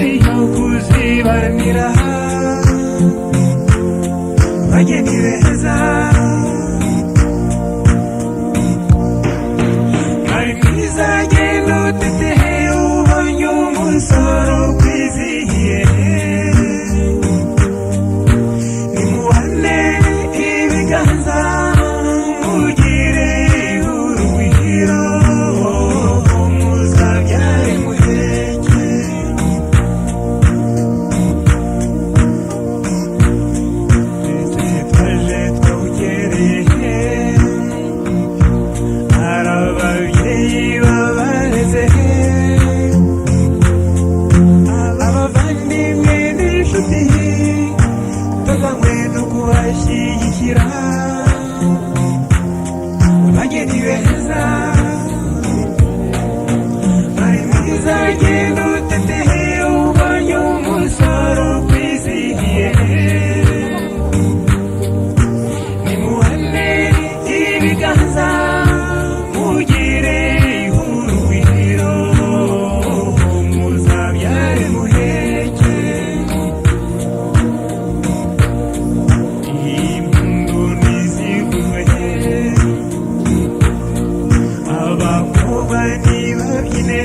Ariyo kuzibanira. Bageni beza, mwari mwiza, genda utete, ubonye umusoro ukwizihiye. Nimuhane ibiganza, mugire urugwiro, muzabyare muheke. Twese twaje twawukereye, hari ababyeyi babareze, abavandimwe n'inshuti, tuzanywe no kubashyigikira. Bageni beza, bari mwiza, genda utete, ubonye umusoro ukwizihiye. Nimuhane ibiganza, mugire urugwiro, muzabyare muheke. Impundu nizivugwe, abakobwa nibabyine,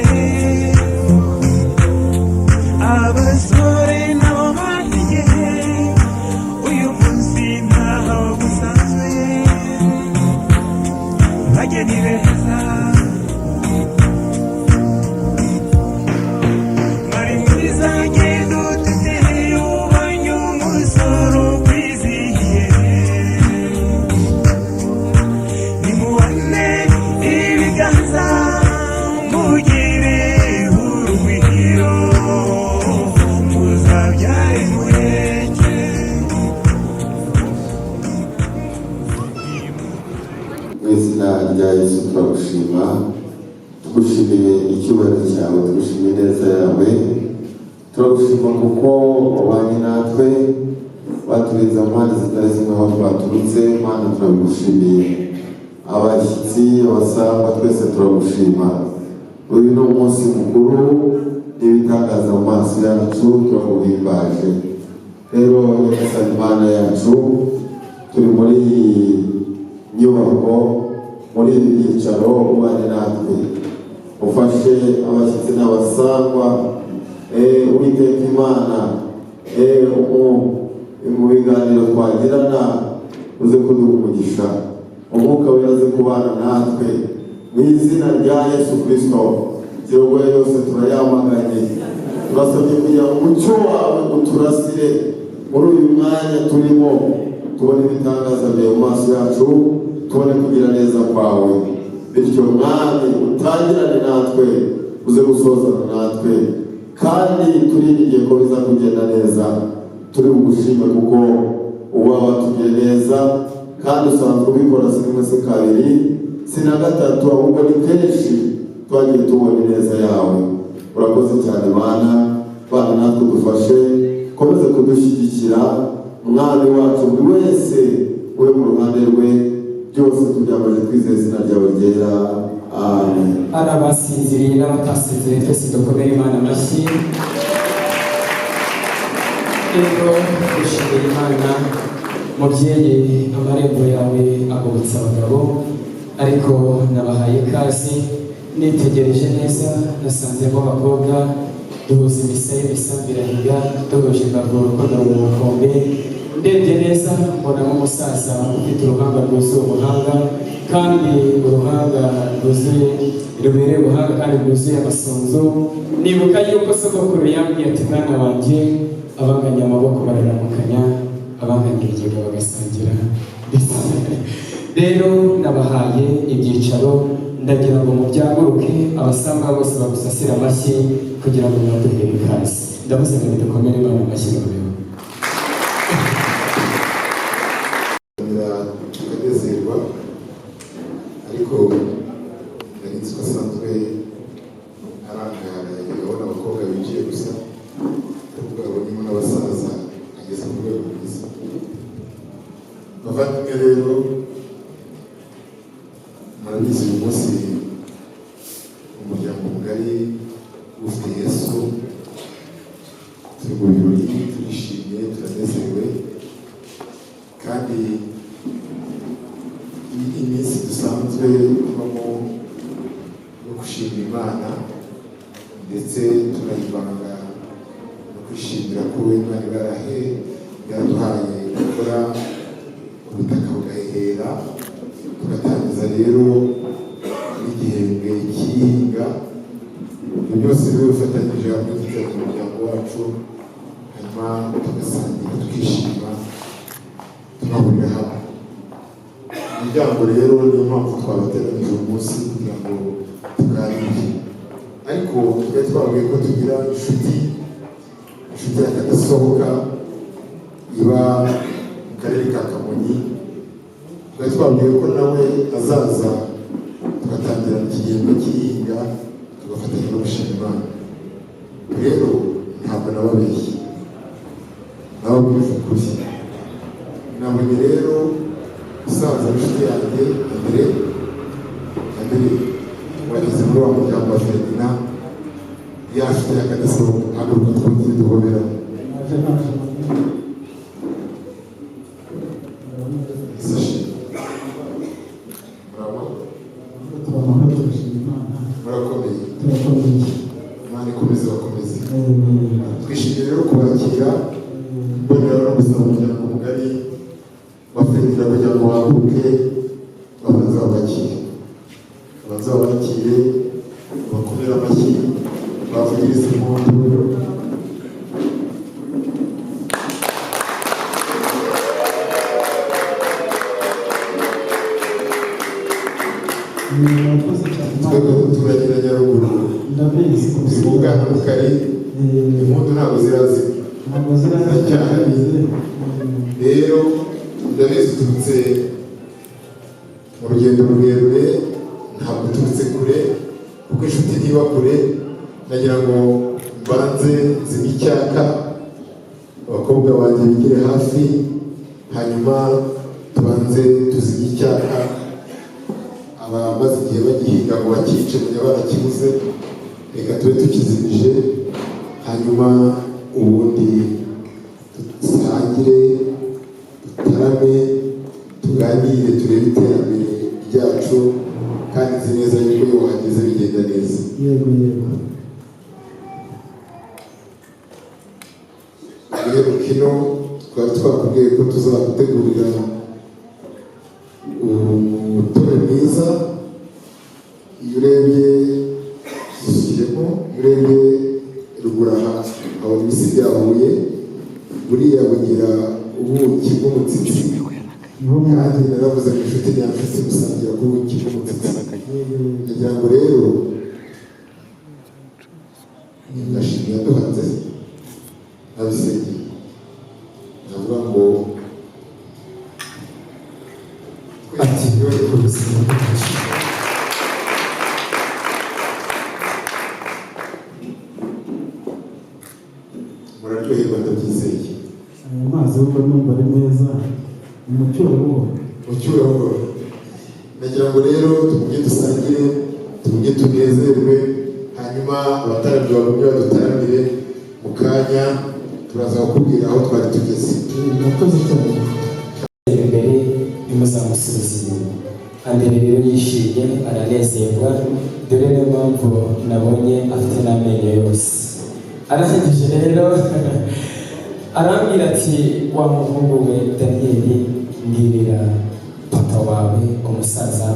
abasore nabo bahige. Uyu munsi ntaho gusanzwe. Bageni beza, mwari mwiza, genda utete, ubonye umusoro ukwizihiye. Nimuhane ibiganza, mugire urugwiro, muzabyare muheke. Mu izina rya Yesu turagushima, tugushimiye icyubahiro cyawe, tugushimiye neza yawe. Turagushima kuko wabanye natwe, waturinze mu mpande zitari zimwe aho twaturutse. Mana, turabigushimiye. Abashyitsi, abasangwa, twese turagushima. Uyu ni umunsi mukuru n'ibitangaza mu maso yacu, turaguhimbaje. Rero Nyagasani Imana yacu, turi muri iyi nyubako, muri ibi byicaro, ubane natwe, ufashe abashyitsi n'abasangwa. Uwiteka Imana, mu biganiro twagirana uze kuduha umugisha, Umwuka Wera aze kubana natwe mu izina rya Yesu Kirisito. Kirogoya yose turayamaganye. Turasabye kugira ngo umucyo wawe uturasire muri uyu mwanya turimo, tubone ibitangaza byawe mu maso yacu, tubone kugira neza kwawe. Bityo Mwami, utangirane natwe, uze gusozana natwe, kandi turiringiye ko biza kugenda neza. Turi bugushime kuko uba watugiriye neza, kandi usanzwe ubikora, si rimwe, si kabiri, si na gatatu, ahubwo ni kenshi twagiye tubona ineza yawe. Urakoze cyane Mana. Bana natwe, dufashe, komeze kudushyigikira Mwami wacu, buri wese uri mu ruhande rwe. Byose tubyambaje twizeye izina ryawe ryera, amen. Ari abasinziriye n'abatasinziriye, twese dukomere Imana amashyi. Rero dushimira Imana. Mubyeyi, amarembo yawe agobotse abagabo, ariko nabahaye ikaze. Nitegereje neza nasanzemo abakobwa duhuza imisaya, imisambi irahiga, duhuje imbago, urukundo mu bukombe. Ndebye neza mbonamo umusaza ufite uruhanga rwuzuye ubuhanga, kandi uruhanga rwuzuye, rubereye ubuhanga kandi rwuzuye amasunzu. Nibuka yuko sogokuru yambwiye ati: "Mwana wanjye, abanganya amaboko bararamukanya, abanganya ibigega bagasangira." Rero nabahaye ibyicaro, ndagira ngo mubyaguruke, abasangwa bose bagusasire amashyi kugira ngo mwaduhere ikaze. Ndavuze ngo nidukomere Imana amashyi noneho. Tukanezerwa, ariko nari nzi ko asanzwe arangara, abona abakobwa binjiye gusa, ariko abonyemo n'abasaza, ageze ku rwego rwiza. Bavandimwe rero, murabizi, uyu munsi umuryango mugari ufite Yesu. Turi mu birori, turishimye, turanezerewe, kandi iyi ni iminsi dusanzwe tubamo yo gushima Imana, ndetse tunayivanga no kwishimira ko Imana iba yaraduhaye gukora, ubutaka bugahera, tugatangiza rero n'igihembwe cy'ihinga. Ibyo byose rero bifatanyije hamwe duteranya umuryango wacu, hanyuma tugasangira, tukishima, tunahurira hamwe. Imiryango rero, niyo mpamvu twabateranyije uyu munsi kugira ngo tuganire. Ariko twari twabwiye ko tugira inshuti y'akadasohoka iba mu karere ka Kamonyi. Twari twabwiye ko nawe azaza, tugatangira iki gihembwe cy'ihinga, tugafatanya no gushima Imana. Rero ntabwo nababeshye, nababwije ukuri. Nabonye rero umusaza w'inshuti yanjye André. André, wageze muri wa muryango wa Ferdinand, ya nshuti y'akadasohoka. Haguruka twongere duhoberane. Naje, naje. Isashi murabo. Turamahoro, turashima Imana. Murakomeye? Turakomeye. Imana ikomeze bakomeze. Twishimiye rero kubakira, mbonera no gusaba umuryango mugari wa Ferdinand kugira ngo bahaguruke, babanze babakire, babanze babakire, bakomere amashyi, bavugirize impundu. Murakoze cyane. Twebwe duturanye na Nyaruguru. Ndabizi. Turi mu Bwanamukari, impundu ntabwo zirazima. Ntabwo zirazize. Rero ndabizi uturutse mu rugendo rurerure, ntabwo uturutse kure, kuko inshuti ntiba kure. Nagira ngo mbanze nzime icyaka, abakobwa banjye bigire hafi, hanyuma tubanze tuzime icyaka. Abamaze igihe bagihiga ngo bakice mujya barakibuze, reka tube tukizimije, hanyuma ubundi dusangire, dutarame, tuganire, turebe iterambere ryacu. Kandi nzi neza yuko iyo wahageze bigenda neza. Yego. Guheruka ino twari twakubwiye ko tuzagutegurira umutobe mwiza. Iyo urebye dushyiremo, iyo urebye ruguru aha habona ibisi bya Huye, buriya bugira ubuki bw'umutsitsi. Kandi naravuze ngo inshuti nyanshuti musangira ku buki bw'umutsitsi. Ndagira ngo rero ndashimira yaduhanze nabisengeye, ndavuga ngo Ati ubuzima bwacu. Muraryoherwa, ndabyizeye. Aya mazi wumva numva ari meza, ni mu cyuho. Mu cyubahiro, nagira ngo rero tugumye dusangire, tugumye tunezerwe, hanyuma abataramyi bagumye badutaramire. Mu kanya turaza kukubwira aho twari tugeze. Murakoze cyane. Imbere ntimuzamusubize inyuma. Andere rero yishimye, aranezerwa, dore niyo mpamvu nabonye afite n'amenyo yose. Arangije rero arambwira ati: "Wa muhungu we Daniyeli, mbwirira papa wawe umusaza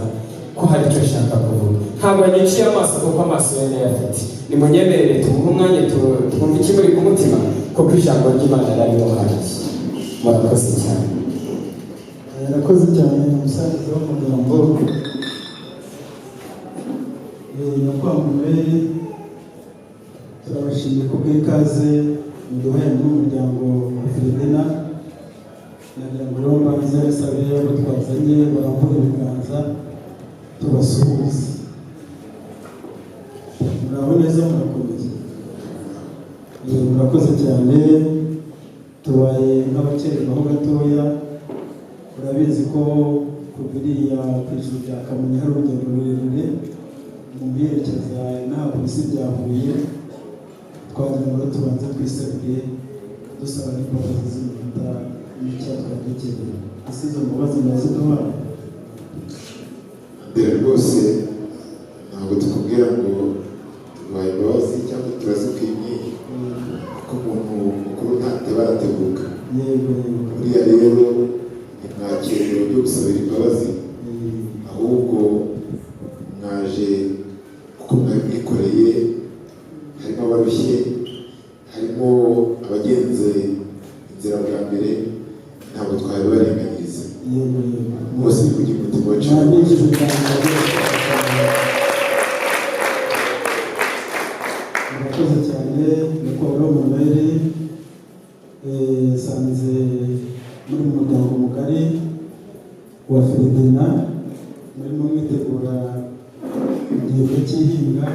ko hari icyo nshaka kuvuga." Ntabwo yanyiciye amaso, kuko amaso ye ndayafite. Nimunyemerere tumuhe umwanya, twumve ikimuri ku mutima, kuko ijambo ry'Imana rarimuhaye. Murakoze cyane. Yarakoze cyane umusaza w'amagambo. Nyakubahwa, turabashimiye ku bw'ikaze muduhaye n'umuryango wa Ferdinand. Nagira ngo rero mbanze nsabe abo twazanye barambure ibiganza tubasuhuze. Muraho neza, murakomeye? Murakoze cyane. Tubaye nk'abakererwaho gatoya. Urabizi ko kuva iriya ku ijuru rya Kamonyi hari urugendo rurerure mu byerekeza inaha ku bisi bya Huye. Twagira ngo tubanze twisabire. dufite, dusaba n'imbabazi z'iminota mike twari dukeneye. Ese izo mbabazi muraziduhaye? Mbere rwose ntabwo tukubwira ngo tuguhaye imbabazi cyangwa turazikwimye, kuko umuntu mukuru ntateba aratebuka. Yego yego. Buriya rero ntimwakerewe byo gusabira imbabazi, ahubwo mwaje kuko mwari mwikoreye, harimo abarushye, harimo abagenze inzira bwa mbere, ntabwo twabibarenganyiriza. Yego yego. Bose ni kugira umutima wacu. Mwanejeje cyane rwose. Murakoze cyane, nyakubahwa Manuel. Nsanze muri mu muryango mugari wa Feridina murimo mwitegura igihembwe cy'ihinga,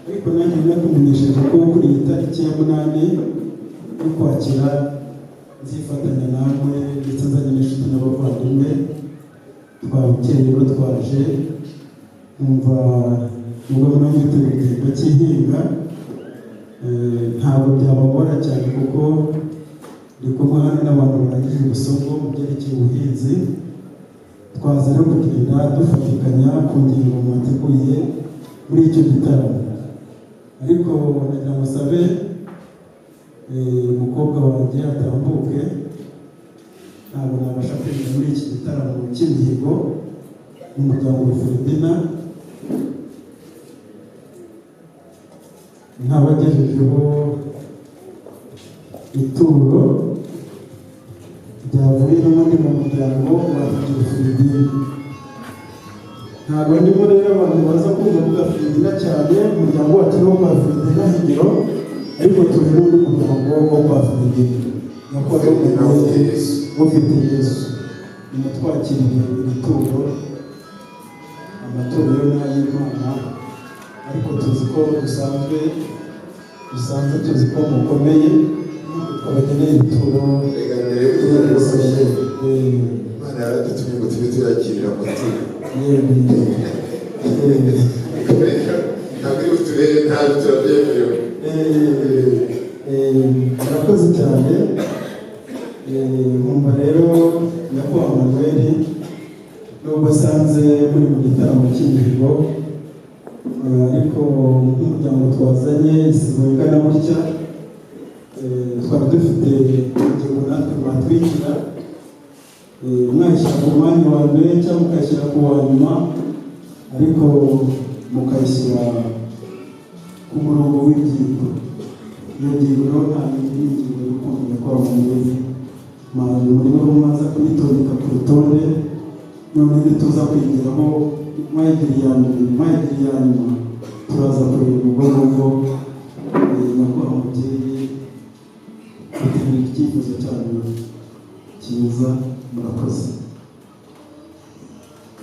ariko nanjye nakumenyesheje ko kuri iyi tariki ya 8 y'Ukwakira nzifatanya namwe, ndetse nzanye n'inshuti n'abavandimwe. Twabukeye rero twaje, nkumva nubwo murimo mwitegura igihembwe cy'ihinga, ntabwo byabagora cyane, kuko ndi kumwe hano n'abantu barangije ubusogo mu byerekeye ubuhinzi. Twaza rero kugenda dufatikanya ku ngingo mwateguye muri icyo gitaramo. Ariko nagira ngo nsabe umukobwa wanjye atambuke. Ntabwo nabasha kwinjira muri iki gitaramo cy'imihigo mu muryango wa Feridina ntabagejejeho ituro ryavuye n'ubundi mu muryango wa Higiro Feridina. Ntabwo ndimo rero abantu baza kumva mvuga Feridina cyane. Umuryango wacu ni uwo kwa Feridina Higiro, ariko turi n'undi muryango wo kwa Feridina. Nyakubahwa Ufite Yesu. Ufite Yesu, nimutwakiriye iri turo. Amaturo yo ni ay'Imana, ariko tuzi ko dusanzwe tuzi ko mukomeye, twabageneye ituro. Reka mbere y'uko Imana yaradutumye ngo tujye tuyakirira amaturo. Yego. Ntabwo ari buturere, ntabwo turabyemerewe. Murakoze cyane. Nkumva rero nyakubahwa Manuel, nubwo asanze muri mu gitaramo cy'imihigo, ariko nk'umuryango twazanye isibo ingana gutya, twari dufite ingingo natwe mwatwikira, mwayishyira ku mwanya wa mbere cyangwa mukayishyira ku wa nyuma, ariko mukayishyira ku murongo w'ingingo. Iyo ngingo rero nta yindi, ni ingingo y'urukundo. Nyakubahwa Manuel, murimo mwaza kuyitondeka ku rutonde, none nituza kwigiraho mwayigira iya mbere, mwayigira iya nyuma, turaza kureba. Ubwo ngubwo, nyakubahwa mubyeyi, dutegereje icyifuzo cyanyu cyiza. Murakoze.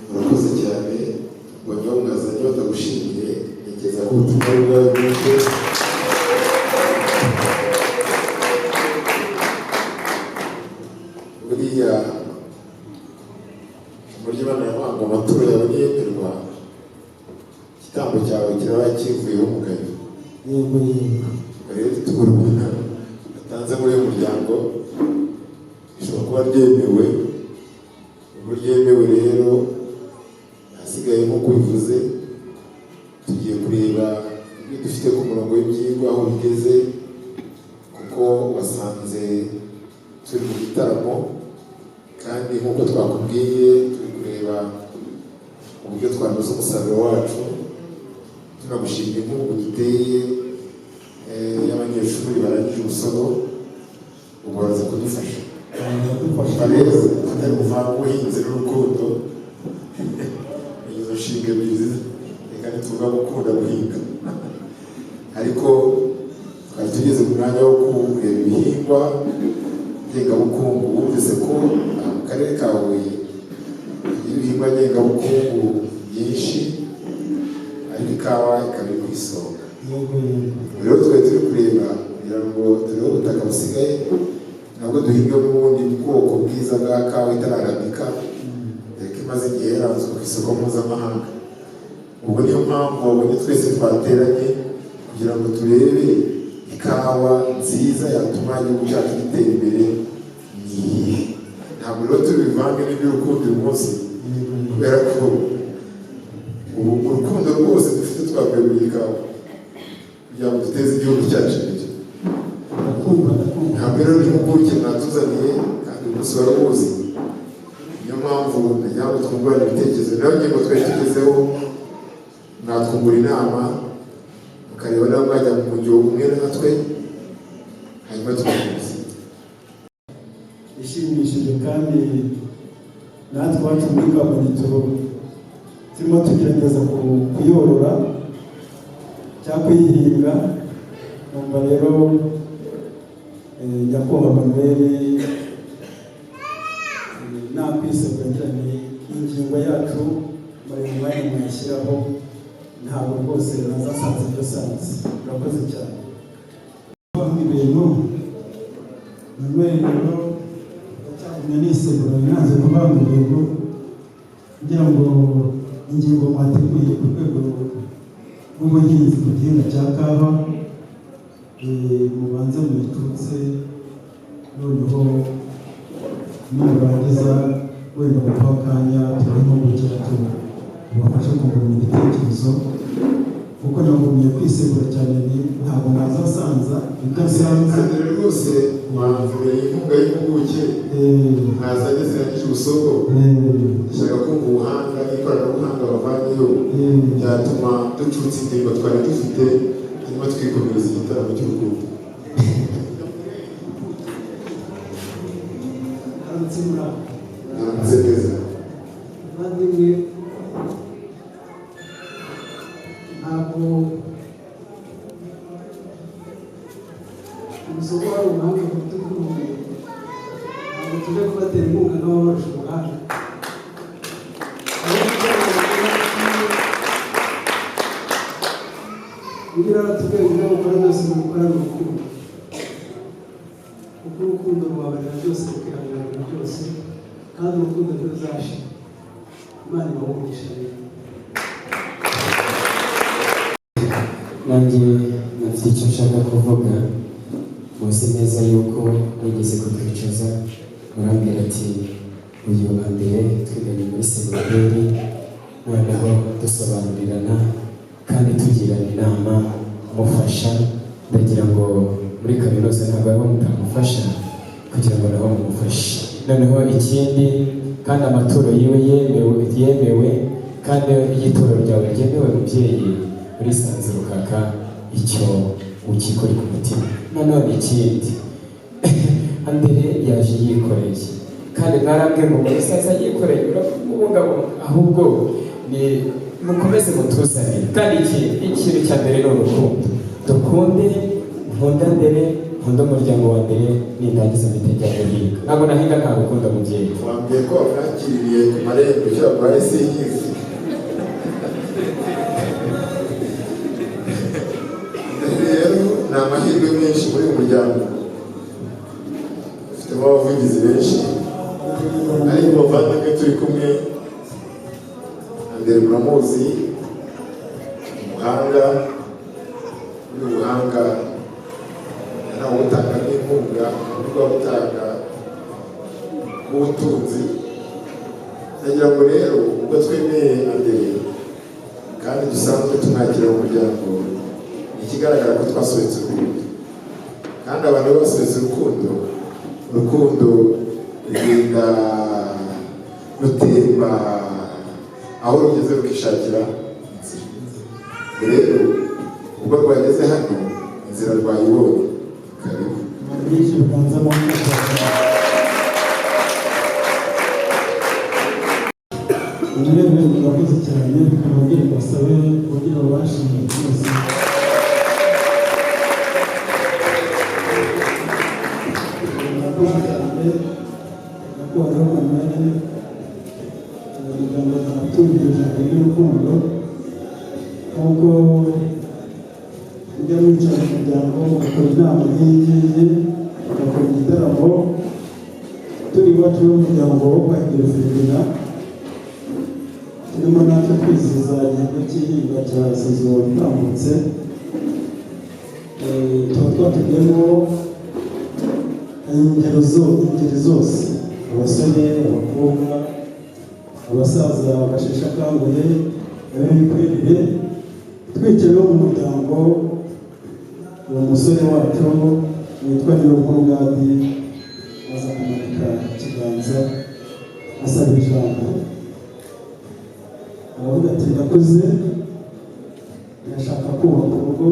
Murakoze cyane. Mbonye aho mwazanye batagushimiye, ntekereza ko ubutumwa ari ubwawe bwite. Buriya uburyo Imana yavuga ngo amaturo yawe niyemerwa, igitambo cyawe kiraba kivuyeho umugayo. Yego yego. Rero ituro ubona batanze muri uyu muryango rishobora kuba ryemewe. Ubwo ryemewe rero, ahasigaye nk'uko ubivuze, tugiye kureba ibyo dufite ku murongo w'ibyigwa aho bigeze, kuko wasanze turi mu gitaramo, kandi nk'uko twakubwiye turi kureba uburyo twanoza umusaruro wacu. Tunagushimira inkunga duteye y'abanyeshuri barangije ubusogo, ubwo baraza kudufasha. Baradufasha. Rero tutari kuvanga ubuhinzi n'urukundo, izo nshinga ebyiri, reka ntituvuga gukunda guhinga, ariko twari tugeze mu mwanya wo kureba ibihingwa ngengabukungu. Wumvise ko aha mu karere ka Huye tugira ibihingwa ngengabukungu byinshi, ariko ikawa ikaba iri ku isonga. Yego yego. Rero twari turi kureba kugira ngo turebe ubutaka busigaye nabwo duhingemo ubundi bwoko bwiza bwa kawa itararabika, dore ko imaze igihe yaranzwe ku isoko mpuzamahanga. Ubwo niyo mpamvu wabonye twese twateranye kugira ngo turebe ikawa. Ikawa nziza yatuma igihugu cyacu gitera imbere ni iyihe? Ntabwo rero tubivange n'iby'urukundo uyu munsi, kubera ko ubu urukundo rwose dufite twavuye mu ikawa kugira ngo duteze igihugu cyacu imbere. Ndakumva, ndakumva. Ntabwo rero n'impuguke mwatuzaniye, kandi uyu munsi warawuzi. Niyo mpamvu nagira ngo twungurane ibitekerezo. Nayo ngingo twari tugezeho, mwatwungura inama, mukareba niba mwajya mu mujyo umwe natwe, hanyuma tugakomeza. Ishimishije, kandi natwe iwacu muri Kamonyi turimo tugerageza kuyorora cyangwa kuyihinga. Numva rero nyakubahwa Manuel, nakwisabwa ngira ni ingingo yacu muri uyu mwanya mwayishyiraho, ntabwo rwose nazasanze ibyo sanze. Urakoze cyane. Ibintu Manuel rero ndacyagumya nisegura, nanze kuvanga ibintu, kugira ngo ingingo mwateguye ku rwego rw'ubuhinzi ku gihingwa cya kawa, mubanze muyicutse, noneho nimurangiza wenda muduhe akanya tubahe impugukira, tubafashe kungurana ibitekerezo, kuko nagumye kwisegura cyane, ni ntabwo nazasanza ibyo nsanze. Mbere rwose wamvuye inkunga y'impuguke mwazanye zirangije ubusoko. Ndashaka kumva ubuhanga n'ikoranabuhanga bavanyeyo byatuma ducutsa ingingo twari dufite, hanyuma twikomereza igitaramo cy'urukundo. Aramutse, muraho. Mwaramutse neza. Bavandimwe, ntabwo umusoko wari ubuhanga buruta ubw'ubumenyi. Ntabwo tujya kubatera inkunga n'ababarusha ubuhanga. Ahubwo icyo Bibiliya iratubwira, ibyo mukora byose mubikorane urukundo, kuko urukundo rubabarira byose, rukihanganira byose, kandi urukundo ntiruzashira. Imana ibahe umugisha rero. Nanjye nafite icyo nshaka kuvuga. Muzi neza yuko wigeze kutwicaza, murambwira ati: "Uyu Andere twiganye muri segonderi." Noneho dusobanurirana kandi tugirana inama, mufasha. Ndagira ngo muri kaminuza ntabwo ariho mutamufasha, kugira ngo naho mumufashe. Noneho ikindi kandi, amaturo yiwe yemewe, kandi iyo ituro ryawe ryemewe, mubyeyi, urisanzura ukaka icyo ukikora ku mutima. Nanone ikindi, Andere yaje yikoreye, kandi mwarambwiye ngo umusaza yikoreye uramubungabunga. Ahubwo ni mukomeze mutuzanire. Kandi ikintu cya mbere ni urukundo. Dukunde, nkunda Andere, nkunda umuryango wa Andere. Nindangiza mpita njya guhinga. Ntabwo nahinga nta rukundo, mubyeyi. Wambwiye ko wamwakiriye ku marembo, icyo yaguhaye sinkizi. Rero ni amahirwe menshi muri uyu muryango, ufitemo abavugizi benshi, ariko bavandimwe turi kumwe, Andere muramuzi, umuhanga. Muri ubuhanga ntawutanga n'inkunga, uburyo butanga bw'ubutunzi. Ndagira ngo rero ubwo twemeye Andere kandi dusanzwe tumwakira mu muryango, ni ikigaragara ko twasohotse urukundo, kandi abantu iyo basohotse urukundo, urukundo rugenda rutemba, aho rugeze rukishakira inzira. Rero ubwo rwageze hano, inzira rwayibonye. Karibu. Byinshi biganza mu. Rero murakoze cyane. Bikaba basabe kugira babashimire rwose. Murakoze cyane, nyakubahwa Manuel. Abanyarwanda baratubwira ijambo ry'urukundo, nk'uko mujya mwicara mu muryango mugakora inama nk'iyi ngiyi, mugakora igitaramo. Turi iwacu y'umuryango wo kwa Ferdinand, turimo natwe kwizihiza igihembwe cy'ihinga cya saison itambutse. Tuba Twatumyemo ingeri zose, abasore, abakobwa, abasaza basheshe akanguhe, ab'imikurire. Twicaye mu muryango, uwo musore wacu witwa Niyonkuru Gadi aza kumanika ikiganza asaba ijambo, aravuga ati: "Ndakuze, ndashaka kubaka urugo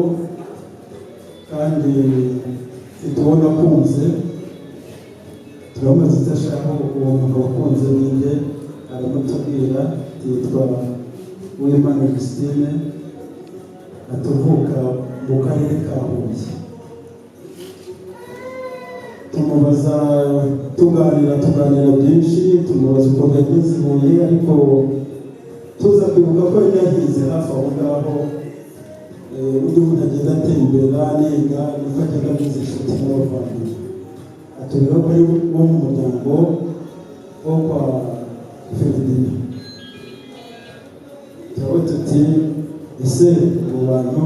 kandi mfite uwo nakunze." Turamubaza icyo ashaka, uwo muntu wakunze ninde? Aramutubwira, yitwa Uwimana Christine, atuvuka mu karere ka Huye. Tumubaza, tuganira, tuganira byinshi, tumubaza ukuntu yageze i Huye, ariko tuza kwibuka ko yari yahize hafi aho ngaho. Uburyo umuntu agenda atera imbere aniga, niko agenda agize inshuti n'abavandimwe. Atubwira ko ari wo mu muryango wo kwa Feridina. Turavuga tuti: "Ese abo bantu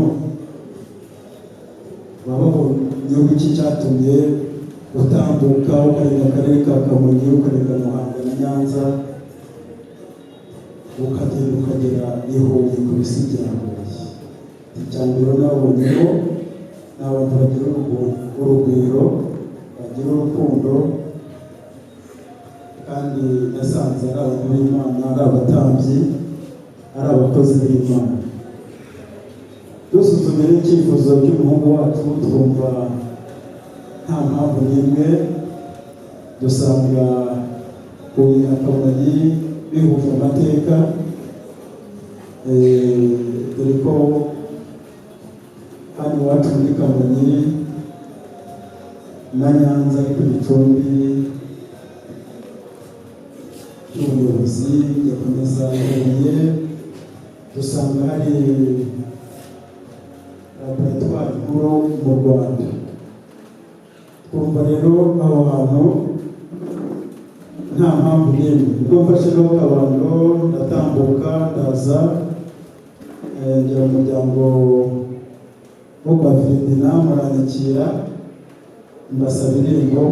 baba babonye iki cyatumye utambuka ukarenga akarere ka Kamonyi, ukarenga Muhanga na Nyanza, ukagenda ukagera i Huye ku bisi bya Huye?" Icya mbere nabonyeho ni abantu bagira urugwiro, bagira urukundo, kandi nasanze ari abantu b'Imana, ari abatambyi, ari abakozi b'Imana. Dusuzumye n'icyifuzo cy'umuhungu wacu, twumva nta mpamvu n'imwe, dusanga Huye na Kamonyi bihuje amateka, dore ko hano iwacu muri Kamonyi na Nyanza ariko igicumbi cy'ubuyobozi gakomeza Huye, dusanga hari laboratwari nkuru mu Rwanda. Twumva rero aho hantu nta mpamvu n'imwe. Ubwo mfashe rero akabando, ndatambuka, ndaza, ngera mu muryango wo kwa Feridina, muranyakira, mbasaba irembo,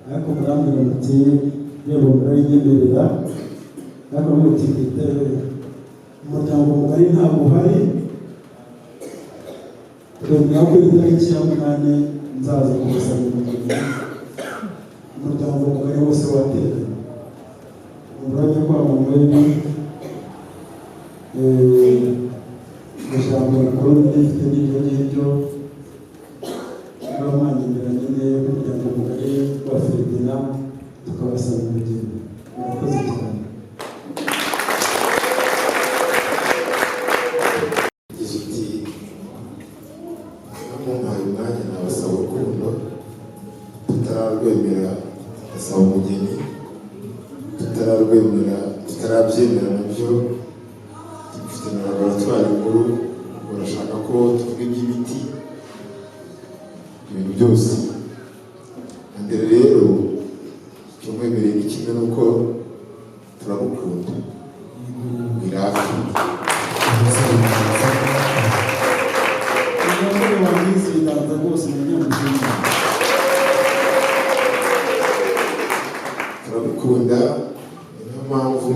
ariko murambwira muti irembo murarinyemerera, ariko muti mfite umuryango mugari ntabwo uhari. Twemera ko itariki ya 8 nzaza kubasaba umugeni, umuryango mugari wose wateranye. Umurage kwa Manuel, ijambo rikuru rifite n'ibyo ngibyo, niba mwanyemera nyine nk'umuryango mugari wa Feridina, tukabasaba umugeni. Murakoze cyane. Ugize uti: "Mumpaye umwanya nabasaba urukundo, tutararwemera ndasaba umugeni, tutararwemera, tutarabyemera nabyo, dufite na laboratwari nkuru, barashaka ko tuvuga iby'imiti, ibintu byose." Mbere rero icyo nkwemereye ni kimwe, nuko turagukunda, birafi. Umusore wagize ibiganza rwose mu nyamuzinga. Turagukunda, niyo mpamvu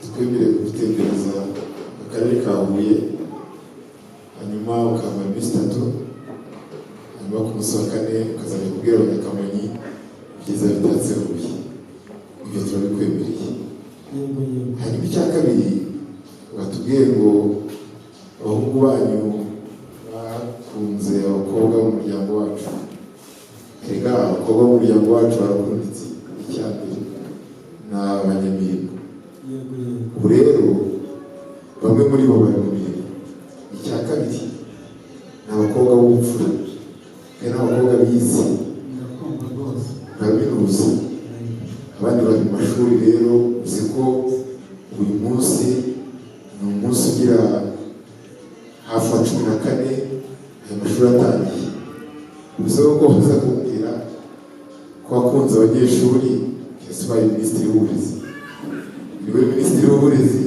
twemerewe kugutembereza akarere ka Huye, hanyuma ukamara iminsi 3, hanyuma ku munsi wa kane ukazajya kubwira Abanyakamonyi ibyiza bitatse Huye. Ibyo turabikwemereye. Yego, yego. Hanyuma icya kabiri, batubwiye ngo abahungu banyu bakunze abakobwa b'umuryango wacu. Erega abakobwa b'umuryango wacu barakunditse. Icya mbere ni abanyamirimo. Yego, yego. Ubu rero bamwe muri bo bari mu mirimo. Icya kabiri ni abakobwa b'ubupfura, kandi ni abakobwa bize. Ndakumva rwose. Baraminuza, abandi bari mu mashuri. Rero uzi ko uyu munsi ni umunsi ugira hafi wa 14 ayo mashuri atangiye. Bivuze ko uza kumbwira ko wakunze abanyeshuri, ese ubaye minisitiri w'uburezi, niwe minisitiri w'uburezi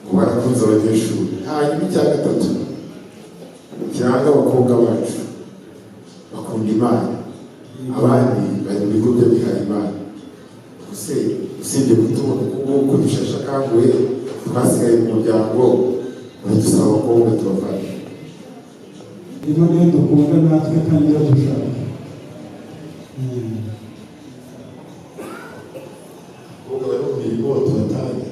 ngo barakunze abanyeshuri. Hanyuma icya gatatu kiranga abakobwa bacu Abandi bari mu bigo by'abihaye Imana. Ese usibye kutubona uku nguku dusheshe akanguhe, twasigaye mu muryango, baradusaba abakobwa tubavane? Ino niyo dukunda natwe kandi iyo dushaka. Abakobwa bari mu mirimo tubatanga.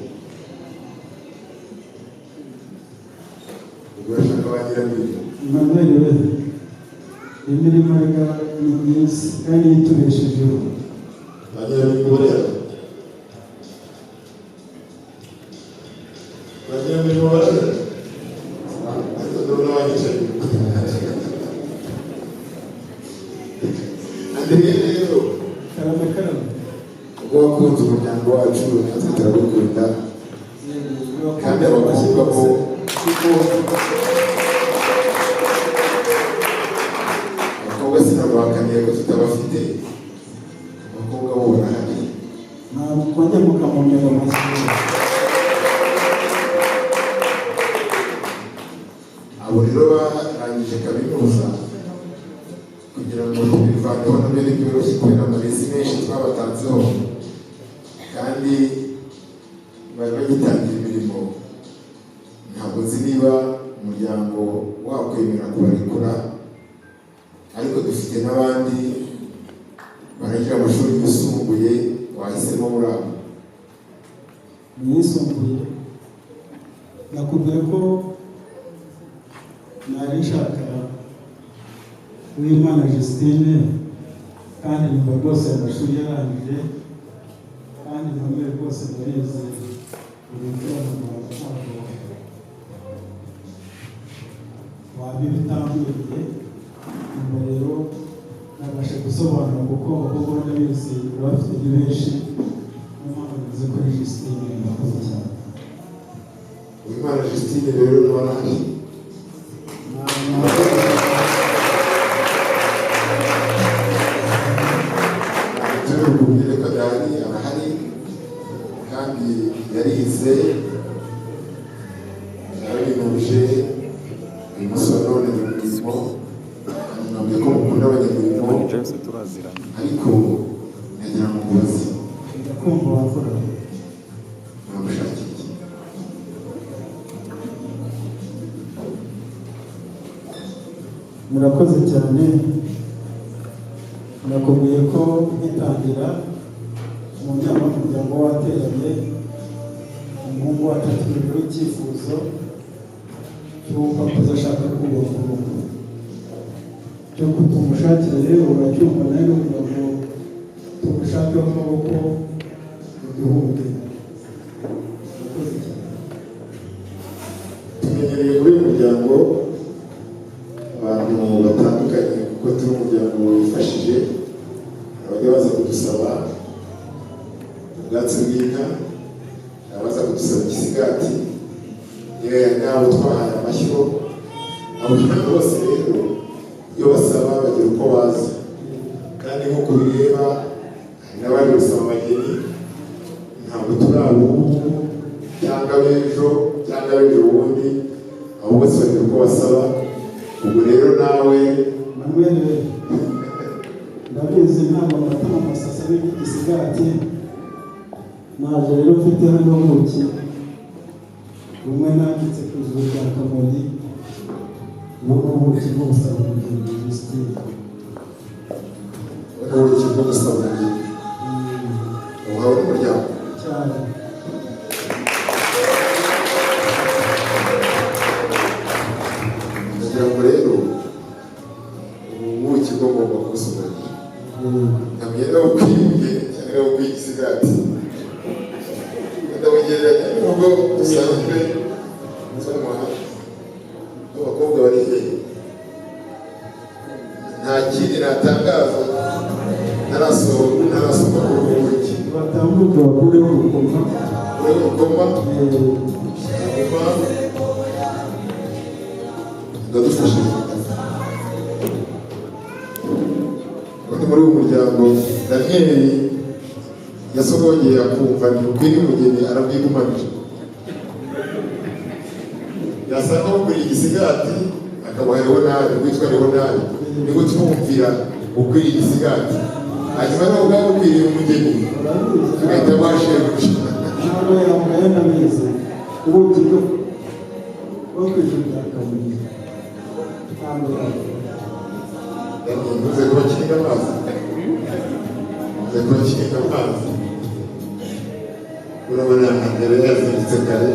Ubwo urashaka ba nyiramirimo? Emmanuel we, imirimo rega ni myiza kandi itubeshejeho. Ba nyiramirimo barera, ba nyiramirimo barera, ariko ndabona wanyicaye inyuma. Andrea rero, Karame, karame. Ubwo wakunze umuryango wacu, natwe turagukunda, kandi abakobwa bo, kuko abakobwa sinabahakaniye ko tutabafite, abakobwa bo barahari. Ntabwo kongera mukamumera amashyi. Abo rero barangije kaminuza, kugira ngo tubivaneho nabyo ntibyoroshye kubera amarezi menshi twabatanzeho kandi bari bagitangira imirimo. Ntabwo nzi niba umuryango wakwemera kubarekura, ariko dufite n'abandi barangije amashuri yisumbuye. Wahisemo muri abo? Mu yisumbuye, nakubwiye ko nari nshaka Uwimana Justine, kandi nyuma rwose amashuri yarangije, kandi Emmanuel rwose ndabizi, imfura mu Rwanda, ntabwo waba ibitambiriye. Nyuma rero nabasha gusobanura, kuko abakobwa ndabizi urabafite ni benshi, niyo mpamvu bivuze kuri Justine. Murakoze cyane. Uwimana Justine rero nawe arahari. Murakoze cyane. Turi bukubwire ko adahari, arahari kandi yarize, yarabinuje. Uyu munsi wa none ni mu mirimo, kandi mwambwiye ko mukunda abanyamirimo. James turaziranye. Ariko nagira ngo mubaze. Ndakumva, wakora. Muramushakira iki? Murakoze cyane. Nakubwiye ko ngitangira mu nama y'umuryango wateranye, umuhungu wacu atugejeho icyifuzo cy'uko akuze ashaka kubaka urugo. Cyo tumushakira rero uracyumva nawe, kugira ngo tumushakeho amaboko uduhuge. Murakoze cyane. Tumenyereye muri uyu muryango abantu batandukanye, kuko turi umuryango wifashije. Abajya baza kudusaba ubwatsi bw'inka, abaza kudusaba igisigati, yewe n'abo twahaye amashyo. Abo bantu bose rero iyo basaba bagira uko baza, kandi nk'uko ubireba hari n'abari gusaba abageni. Ntabwo turi ab'ubu cyangwa ab'ejo cyangwa ab'ejo bundi, abo bose bagira uko basaba. Ubwo rero nawe Manuel, ndabizi ntabwo amatama amasasa n'igisigati. Naje rero mfite hano ubuki bumwe nanditse ku ijuru rya Kamonyi. Ubu ni ubuki bwo gusaba umugeni Justine. Ubuki bwo gusaba umugeni uhawe n'umuryango? Cyane. Ndagira ngo rero ubu buki bwo ngomba kubusobanura, nkamenya niba bukwiye cyangwa niba bukwiye igisigati. Ndabugereranya n'ubwo dusanzwe tunywa. Abakobwa bari hehe? Nta kindi natangaza ntarasohoka, ntarasoma kuri ubu buki. Batambuke bakureho urukoma. Uri urukoma hanyuma ndadufashe. Ubundi muri uyu muryango, Daniyeli yasogongeye akumva ntibukwiriye umugeni, arabwigumanira. Yasanga buguriye igisigati akamuha Leonari, witwa Leonari niwe tumwumvira. Ukwiriye igisigati, hanyuma nawe ubwawe ukwiriye umugeni, agahita aguha shebuja. Ntabwo yamugaye, ndabizi. Ubuki bwo ku ijuru rya Kabuye ntabwo yamugaye. Ntuze kuba kinga amazi, ntuze kuba kinga amazi. Urabona mbere yazindutse kare,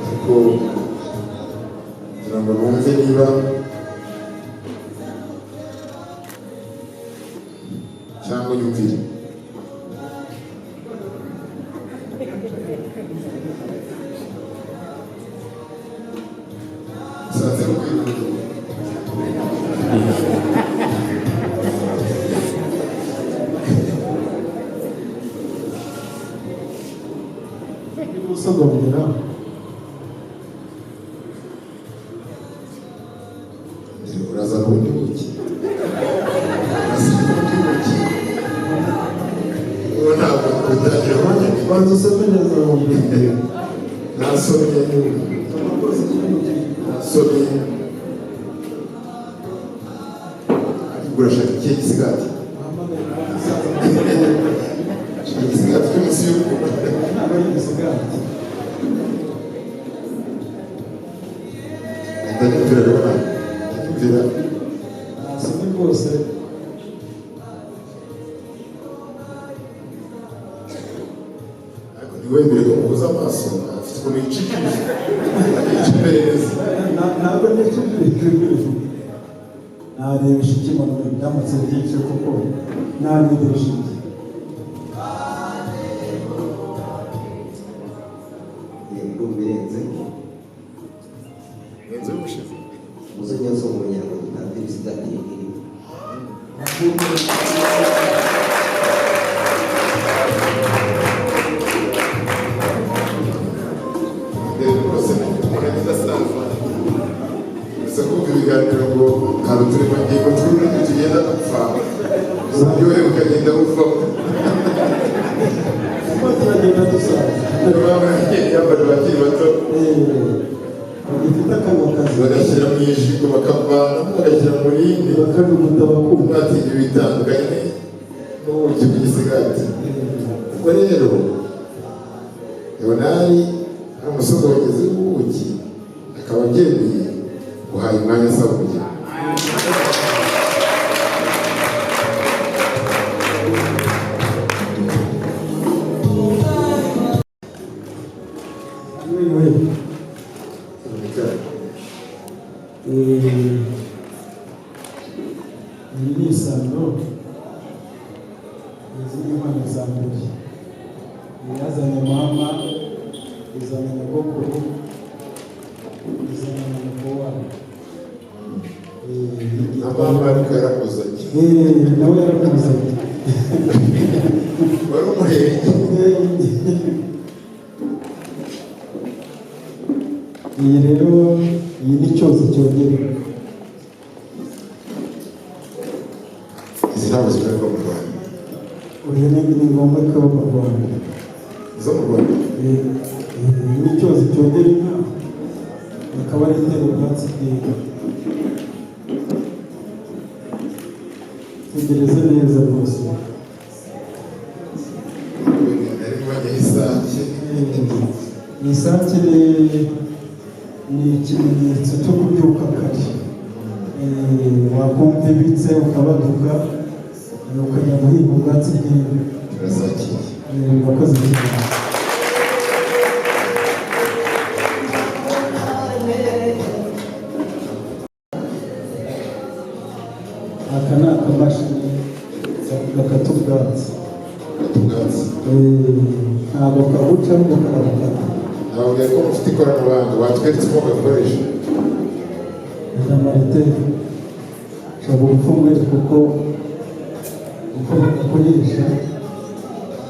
ariko kugira ngo numve niba cyangwa unyumvire. Usanze ari ukwiriye umugeni. Usogongera. Uraza ubundi buki, uraza ubundi buki. Ubu ntabwo utangira umugeni. Banza usome neza wumve. Nasomye. Soma rwose ikintu. Nasomye, ariko urashaka ikihe gisigati? Wahamagaye kwa musaza. Ushaka igisigati cyo munsi y'urugo? Ntabwo ari igisigati. Ndanyumvira rero, ndanyumvira. Nasomye rwose. Ariko ntiwemere ko muhuza amaso, afite ukuntu yicikije, yica iperereza. Ntabwo ndetse narebesha iki mu byamutse byinshi, kuko narebesha iki? Ndumva irenze. Inzu y'ubushize. Muzajya nsongera ngo dutange ibisigati irimo. Rero rwose umuntu ageze asaza gusa kumva ibiganiro ngo hari uturemangingo tw'ururimi tugenda dupfa, uburyohe bukagenda buvamo. Kuko turagenda dusaza. Yambara abakiri bato. Bagifite akanwa kazi. Bagashyira mu ijigo, bakavanamo, bagashyira mu rindi. Bakajuguta bakumva. Mwatinya bitandukanye n'ubuki bw'igisigati. Ubwo rero Leonari ari umusogongezi w'ubuki, akaba abyemeye, uhaye umwanya asaba umugeni. Wewe. Iyi ni isano, izi ni inkwano za mbere. Yazanye mama, izana nyogokuru, izana na mukuru wabo. Na mama ariko yaramuzanye. Nawe yaramuzanye. Wari umuhereye. Iyi rero, iyi ni cyose cyongera. Izi ntabwo zikorerwa mu Rwanda. Uyu ni ngombwa ko mu Rwanda. Izo mu Rwanda. Ni cyose cyongera inka, akaba ari itera ubwatsi bw'inka. Tegereze neza rwose. Nari mwanya y'isake. Isake ni ikimenyetso cyo kubyuka kare. Wakumva ibitse ukabaduka, ukajya guhinga ubwatsi bw'inka. Turazakiye. Murakoze cyane. Aka ni akamashini gakata ubwatsi. Ubwatsi. Ntabwo kabuca, ahubwo karabukata. Nababwiye ko mufite ikoranabuhanga, watweretse uko gakoresha. Na marite nshobora gupfa kuko uko bagakoresha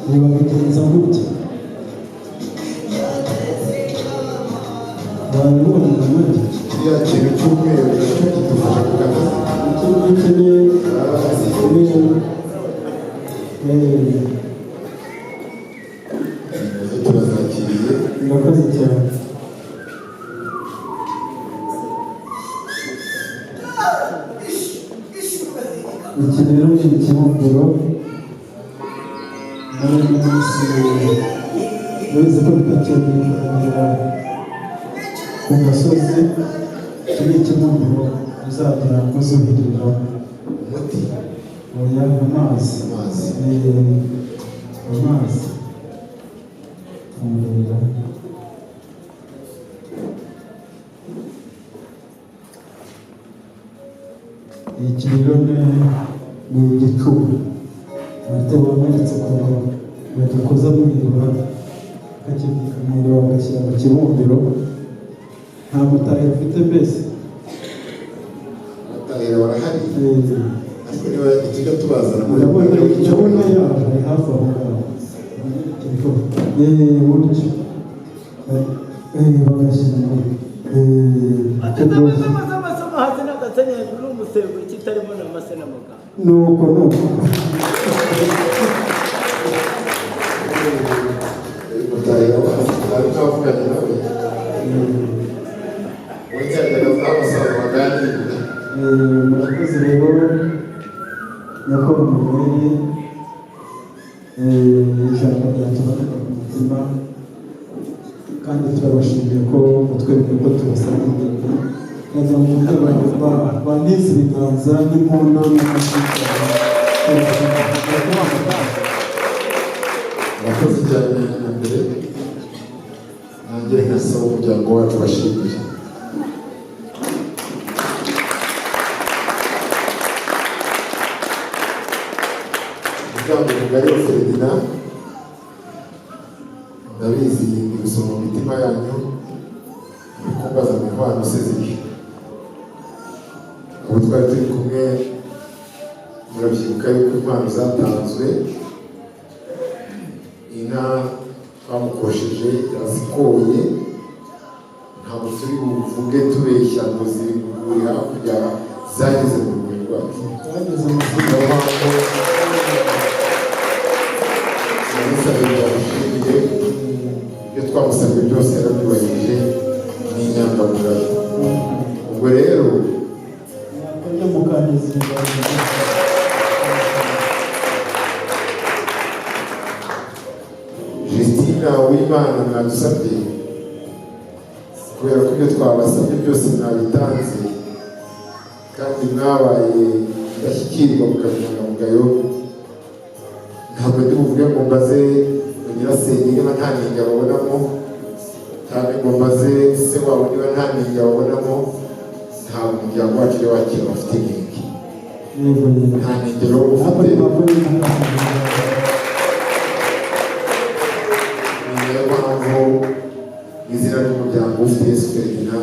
ntibabigenza gutya. Wabibonye nanone. Kiriya kintu cy'umweru nacyo kidufasha gukata. Iki ngiki ni Nazo turazakiriye. Murakoze cyane. Rero ni ikibumbiro. Muri ino minsi urabizi ko bitakenewe kuragirira ku gasozi. Iki ni ikibumbiro muzajya muzuhiriraho. Umuti? Oya, amazi. Amazi. Amazi. Fungurira. Iki rero ni igicuba. Marite wamweretse ukuntu bagikoza mu iriba, bakakibika mu iriba, bagashyira mu kibumbiro. Nta mutahiro ufite mbese? Abatahira barahari, ariko niba tujya tubazana muri Ndabona, ndabona yaje, ari hafi aho ngaho. Buryo bagashyira muri Atamaze amasomo hasi n'agasenya hejuru n'umusego kitarimo n'amase n'amagambo. Nuko nuko. Mutahira ari twavuganye nawe, wajyanaga abasaza baganira. Murakoze rero, nyakubahwa mugore. Ijambo ryatumanuka ku mutima, kandi turabashimiye ko mutwereka ko tubasaba umugeni. Ndagira ngo banize ibiganza n'impundu n'amashyi. Murakoze cyane. Na mbere nanjye nkasaba umuryango wacu bashimire. Umuryango mugari wa Feredina, ndabizi ndi gusoma mu mitima yanyu, muri kumbaza ngo inkwano se ziri? Ubu twari turi kumwe, murabyibuka yuko inkwano zatanzwe, inka twamukosheje yazikoye. Ntabwo turi buvuge tubeshya ngo ziri mu rwuri hakurya, zageze mu rwuri rwacu. Zageze mu Niyo mpamvu namusabye, twamushimiye ibyo twamusabye byose, yarabyubahirije, ni inyangamugayo. Ubwo rero Mwakajya mukangiza ibiganza. Justina Uwimana mwadusabye, kubera ko ibyo twabasabye byose mwabitanze kandi mwabaye indashyikirwa mukaba inyangamugayo, ntabwo ndi buvuge ngo mbaze ngo nyirasenge niba nta nenge babonamo, cyangwa ngo mbaze se wabo niba nta nenge babonamo. Ntabwo umuryango wacu ujya wakira abafite inenge. Yego, yego. Nta nenge rero ufite. Niyo mpamvu mu izina ry'umuryango ufite Yesu Feredina,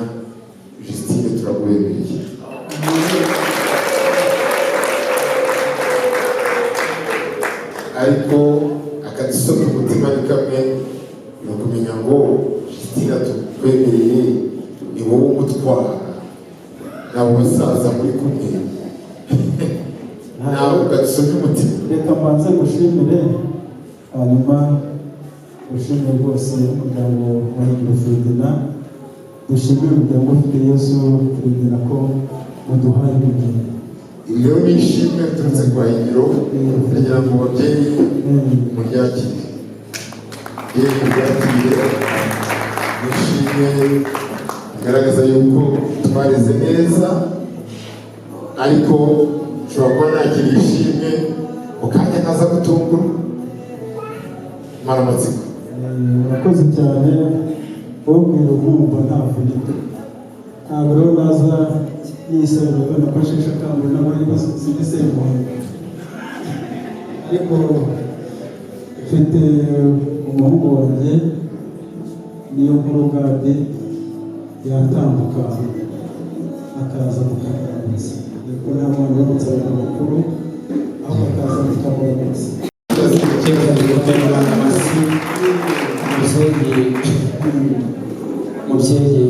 Justine, turaguhemereye. Ariko akadusoma umutima ni kamwe, ni ukumenya ngo Justine tukwemereye ni wowe umutwara, ntabwo basaza muri kumwe, ntabwo kadusomye umutima. Reka mbanze gushimire, hanyuma dushimire rwose umuryango wa Higiro Feredina, dushimire umuryango ufite Yesu Feredina ko muduhaye umugeni. Iri rero ni ishimwe riturutse kwa Higiro, kugira ngo ababyeyi muryakire, yewe muryakire, ni ishimwe rigaragaza yuko twareze neza. Ariko nshobora kuba nakira ishimwe mu kanya nkaza gutungura mara amatsiko. Murakoze cyane. Ubwira umwumva ntavunika, ntabwo rero naza nisabira ko nafashe akanguhe n'abari sinzi semuhanga, ariko mfite umuhungu wanjye, niyo nkuru Gadi, yatambuka akaza mukamuramutsa, kuko nta mwana uramutsa abantu bakuru, ahubwo akaza mukamuramutsa. Mubyeyi, mubyeyi,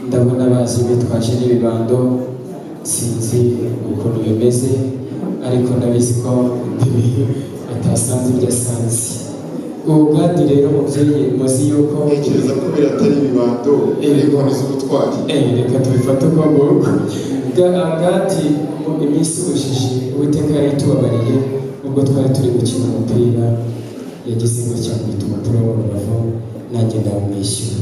ndabona baje bitwaje n'ibibando, sinzi ukuntu bimeze, ariko ndabizi ko atasanze ibyo asanze. Ubu bwati rero, mubyeyi, muzi yuko Ntekereza ko biriya atari ibibando, ari inkoni z'ubutwari. Reka tubifate uko nguko. Gadi, mu iminsi ubujiji Uwiteka yari tubabariye ubwo twari turi gukina umupira, yagize gutya nkubita umupira wo mu rubavu, nanjye ndawumwishyura,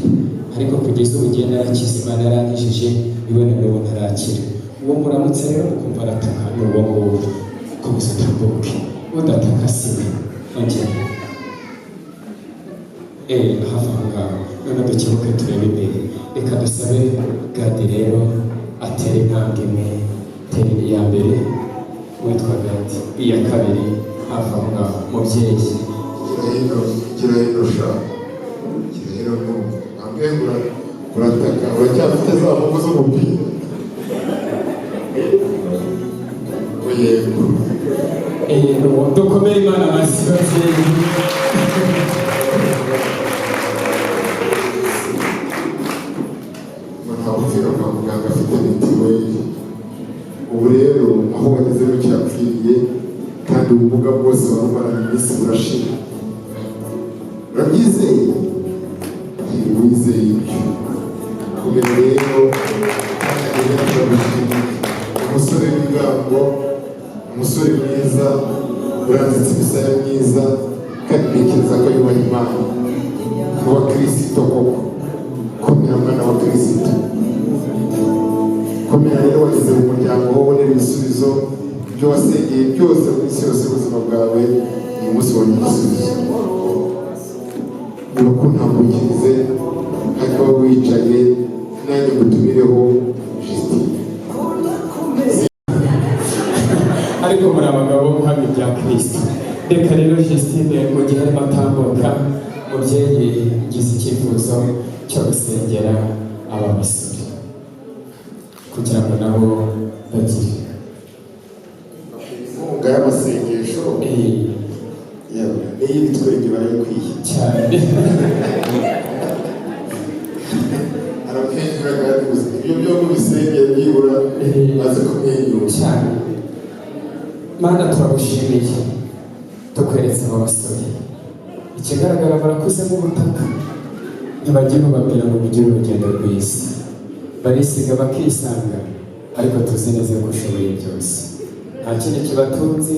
ariko kugeza ubu ngiye narakize, Imana yarangijije ibona n'ubu ntarakira. Uwo muramutse rero ukumva arataka ni uwo nguwo. Komeza utambuke, udataka siwe. Ongera hafi aho ngaho. None dukebuke turebe imbere. Reka dusabe Gadi rero atere intambwe imwe, tere iya mbere witwa Gadi, iya kabiri hafi aho ngaho, mubyeyi. Gira hino, gira hino sha, gira hino. Ntabwo urataka, uracyafite za mvugo z'umupira? Ngo yego. Dukomere Imana amashyi, babyeyi. Ngo ntawe upfira kwa muganga afite mitiweli. Ubu rero aho wageze rucyapfiriye, kandi ubumuga bwose wari umaranye iminsi burashira. Urabyizeye? Wizeye ibyo? Komera rero, kandi rero turagushimiye. Umusore w'ibigango, umusore mwiza, uranditse imisaya myiza, kandi ntekereza ko yubaha Imana. Ni uwa Kirisito koko. Komera mwana wa Kirisito, komera rero. Wageze mu muryango aho ubonera ibisubizo ibyo wasengeye byose mu isi yose y'ubuzima bwawe. Uyu munsi ubonye igisubizo. Niba kuntambukirize hanyuma wicaye, nanjye ngutumireho Justine. Ariko muri abagabo guhamya ibya Kirisito. Reka rero Justine, mu gihe arimo atambuka, mubyeyi, ngize icyifuzo cyo gusengera aba basore kugira ngo nabo bagire inkunga y'amasengesho. Yewe, n'iy'ibitwenge barayikwiye. Cyane. Aramwenyura kandi gusa ibyo byo mubisengera byibura baze kumwenyura. Cyane. Mana, turagushimiye, tukweretse aba basore. Ikigaragara barakuze nk'ubutaka, ntibagira ubabwira ngo mugire urugendo rwiza, barisiga bakisanga, ariko tuzi neza ko ushoboye byose. Nta kindi kibatunze,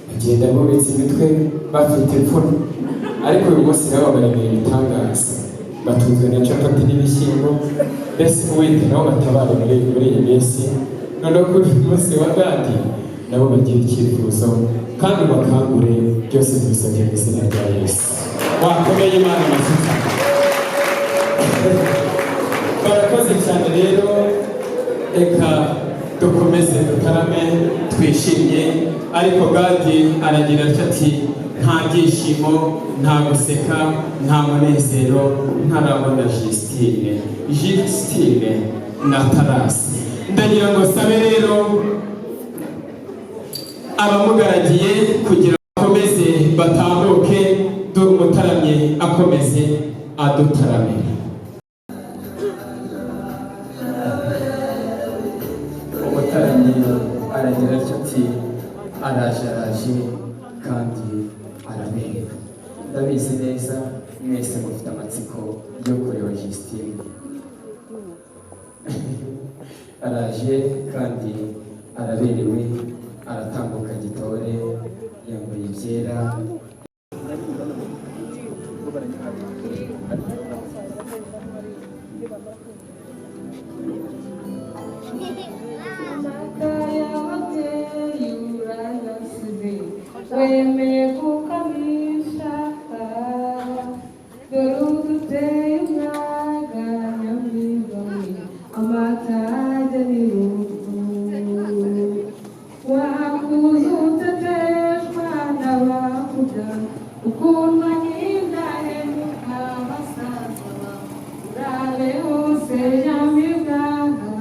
bagenda bubitse imitwe bafite imfura, ariko uyu munsi nabo baremeye ibitangaza, batunzwe na capati n'ibishyimbo. Mbese Uwite nabo batabare muri iyi minsi. Noneho kuri uyu munsi wa Gadi nabo bagira icyifuzo kandi bakangure. Byose tubisabye mu izina rya Yesu. Wakomeye Imana amashyi cyane. Barakoze cyane. Rero reka dukomeze dutarame twishimye, ariko Gadi aragira atya ati: "Nta byishimo, nta guseka, nta munezero ntarabona Justine, Justine na Tarasi." Ndagira ngo sabe rero abamugaragiye kugira ngo bakomeze batambuke, dore umutaramye akomeze adutaramira. Umutaramyi aragira atya ati: "Araje, araje kandi arabereka." Ndabizi neza mwese mufite amatsiko yo kureba Justine. Araje kandi araberewe, aratambuka gitore, yambaye ibyera. Wemeye kukamisha, dore uduteye umwaga nyamibami, amatage n'irungu wakuze uteteshwa n'abakuga ukundwa n'indahemuka basaza urabe hose nyamibwaga,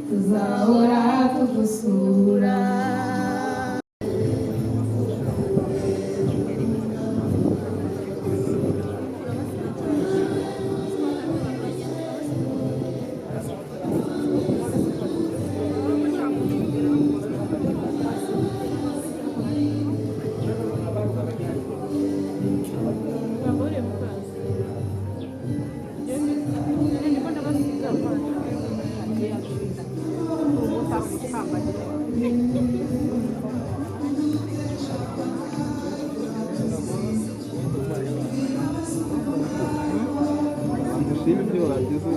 tuzahora tugusura. Nurangiza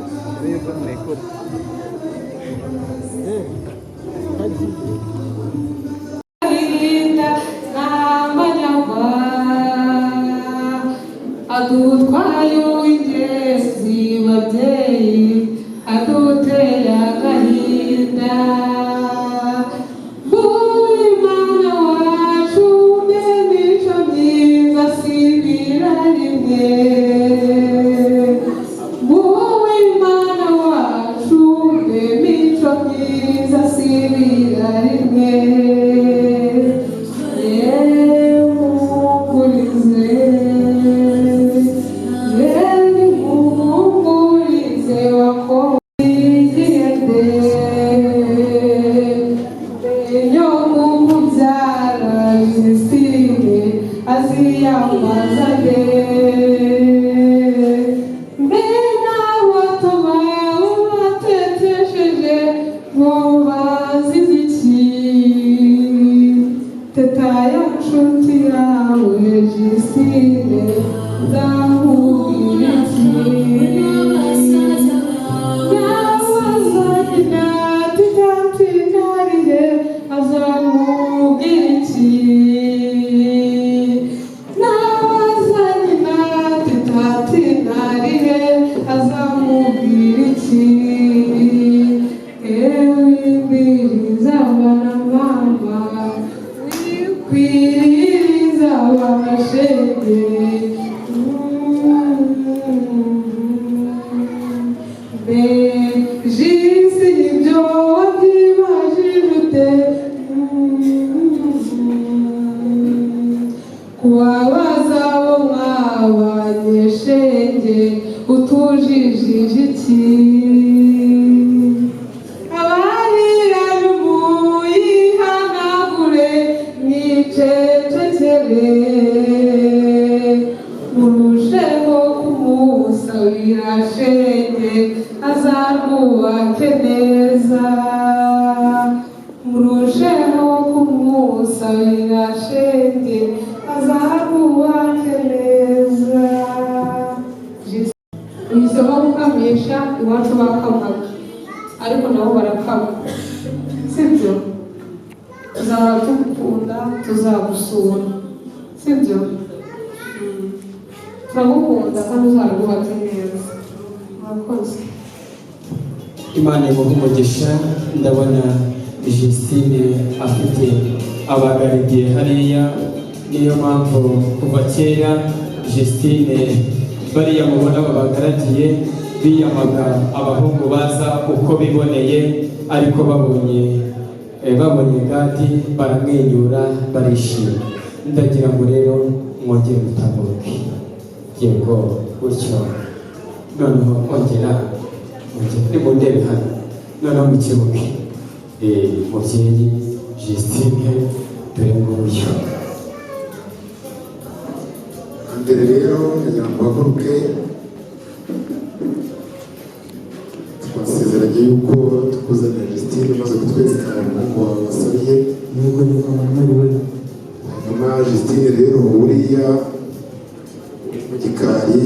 urebe ko murekura. Agahinda n'amanyagwa adutwaye uw'ingenzi, babyeyi, aduteye agahinda. Uwimana wacu mbe mico myiza sibira rimwe. Uwimana wacu mbe mico myiza sibira rimwe. Yemuhumurize, yemuhumurize wakoigende yo kukubyara. Justine aziyambaza nde? Mbe n'abato bawe batetesheje bo bazize iki? Teta ya nshuti yawe Justine, nzamubwira iki? Nabaza titatinarihe, azamubwira iki? Nabaza nyina titatinarihe, azamubwira iki? Ewe imbiriza abana mama, wikwiriza abana shenge. Jisi ibyo wabyibajije ute? Kubabaza abo mwabanye shenge, utujijije iki? Abarira muyihanagure, mwicecekere, murusheho kumusabira shenge, azarwubake neza. Murusheho kumusabira shenge, azarwubake neza. Uhisemo gukamisha. Iwacu bakamaga, ariko nabo barakama, sibyo? Tuzahora tugukunda, tuzagusura, sibyo? Turagukunda kandi uzarwubake neza. Murakoze. Imana imuhe umugisha. Ndabona Justine afite abagaridiye hariya, niyo mpamvu kuva kera Justine bariya mubona babagaragiye biyamaga abahungu baza uko biboneye, ariko babonye Gadi baramwenyura, barishima. Ndagira ngo rero mwongere mutambuke, yego, gutyo. Noneho ongera, ongera, nimundebe hano, noneho mukebuke. Mubyeyi Justine, dore nguyu. Mbere rero ndagira ngo uhaguruke. Twasezeranye yuko tukuzanira Justine umaze kutwereka umuhungu wawe wasabiye. Yego, yego, mwiriwe. Hanyuma Justine rero, buriya mu gikari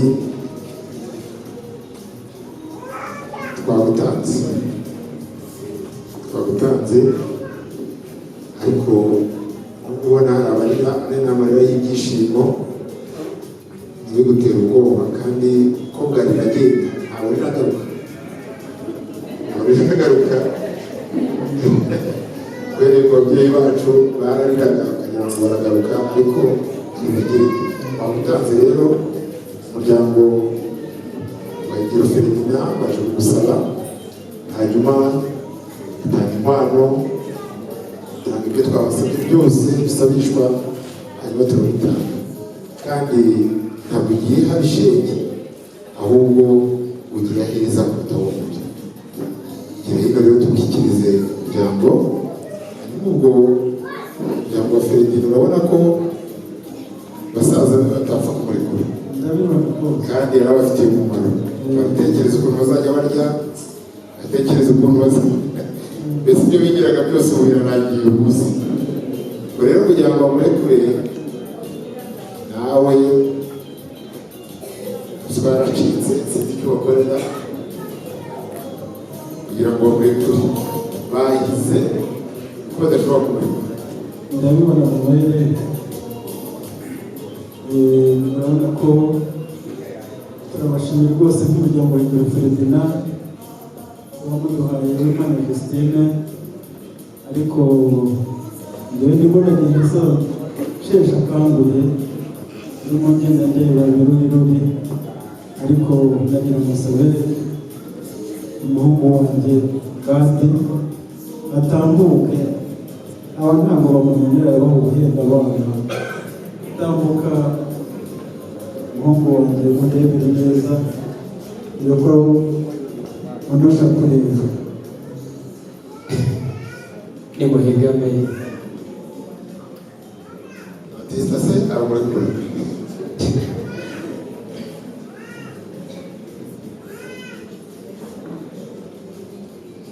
twagutanze, ariko nubwo ubona hari amarira, ari n'amarira y'ibyishimo, ntibigutera ubwoba. Kandi ko riragenda, ntabwo riragaruka, ntabwo riragaruka, kubera ko ababyeyi bacu barariraga bakagira ngo baragaruka, ariko ntibagenda. Twagutanze rero, umuryango wa Higiro Ferdinand baje kugusaba, hanyuma dutanga inkwano, dutanga ibyo twabasabye byose bisabishwa, hanyuma turabitanga. Kandi ntabwo ugiye habi shenge, ahubwo ugiye aheza kuruta wundi. Gira hino rero tugushyikirize umuryango. Hanyuma ubwo umuryango wa Ferdinand, urabona ko basaza be batapfa kumurekura, kandi yari abafitiye umumaro. Baratekereza ukuntu bazajya barya, batekereza ukuntu baza, mbese ibyo bigiraga byose ubu birarangiye uyu munsi. Ubwo rero kugira ngo bamurekure, nawe ruswa yaracitse, sinzi icyo bakorera. Kugira ngo bamurekure, bahize ko badashobora kumurekura. Ndabibona mu murere. Murabona ko turabashimiye rwose nk'umuryango wa Ingero Ferdinand wamuduhaye w'Imana Christine, ariko njyewe ndimo ndagenda nsaba nsheshe akanguhe, ndimo ngenda ndeba ibirori, ariko ndagira ngo nsabe umuhungu wanjye kandi atambuke. Aba ntabwo bamumenyera, bamuhenda abana. Tambuka umuhungu wanjye, mundebere neza, dore ko undusha kureba. Nimuhigame. Batista se aramurekura?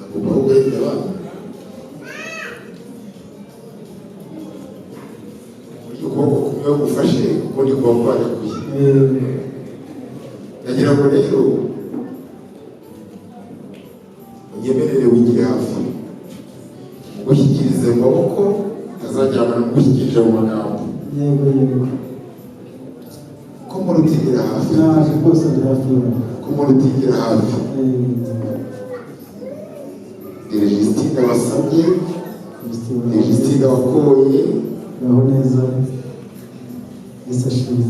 Agomba guhenda abana. Burya ukuboko kumwe gufashe, ukundi kuba kwarekuye. Ndagira ngo rero unyemerere wigire hafi, mugushyikirize mu maboko, utazajyana mugushyikirije mu magambo. Yego. Ko murutigira hafi. Naje rwose, ndi hafi yawe. Ko murutigira hafi. Ni Justine wasabye, ni Justine wakoye. Uraho neza, Yesu ashimwe.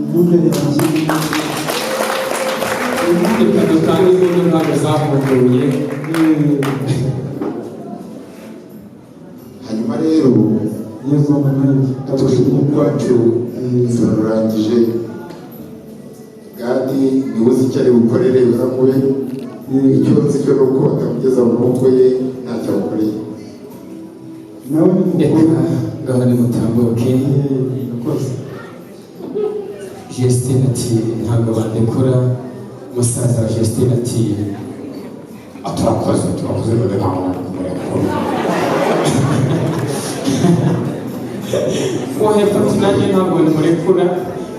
Ntumbere amashyi. Reka dutange impundu, ntabwo zafunguye. Hanyuma rero Yego Manuel. Twebwe ubwacu turarangije. Gadi niwe uzi icyo ari bukorere uramube. Icyo nzi cyo ni uko batamugeza mu maboko ye ntacyo amukoreye. Nawe ni Reka mukuru. Ngaho nimutambuke. Urakoze. Justine ati: "Ntabwo bandekura." Musaza wa Justine ati: "Turakoze, turakoze, none ntabwo kumurekura." Uwo hepfo ati: "Nanjye ntabwo nimurekura."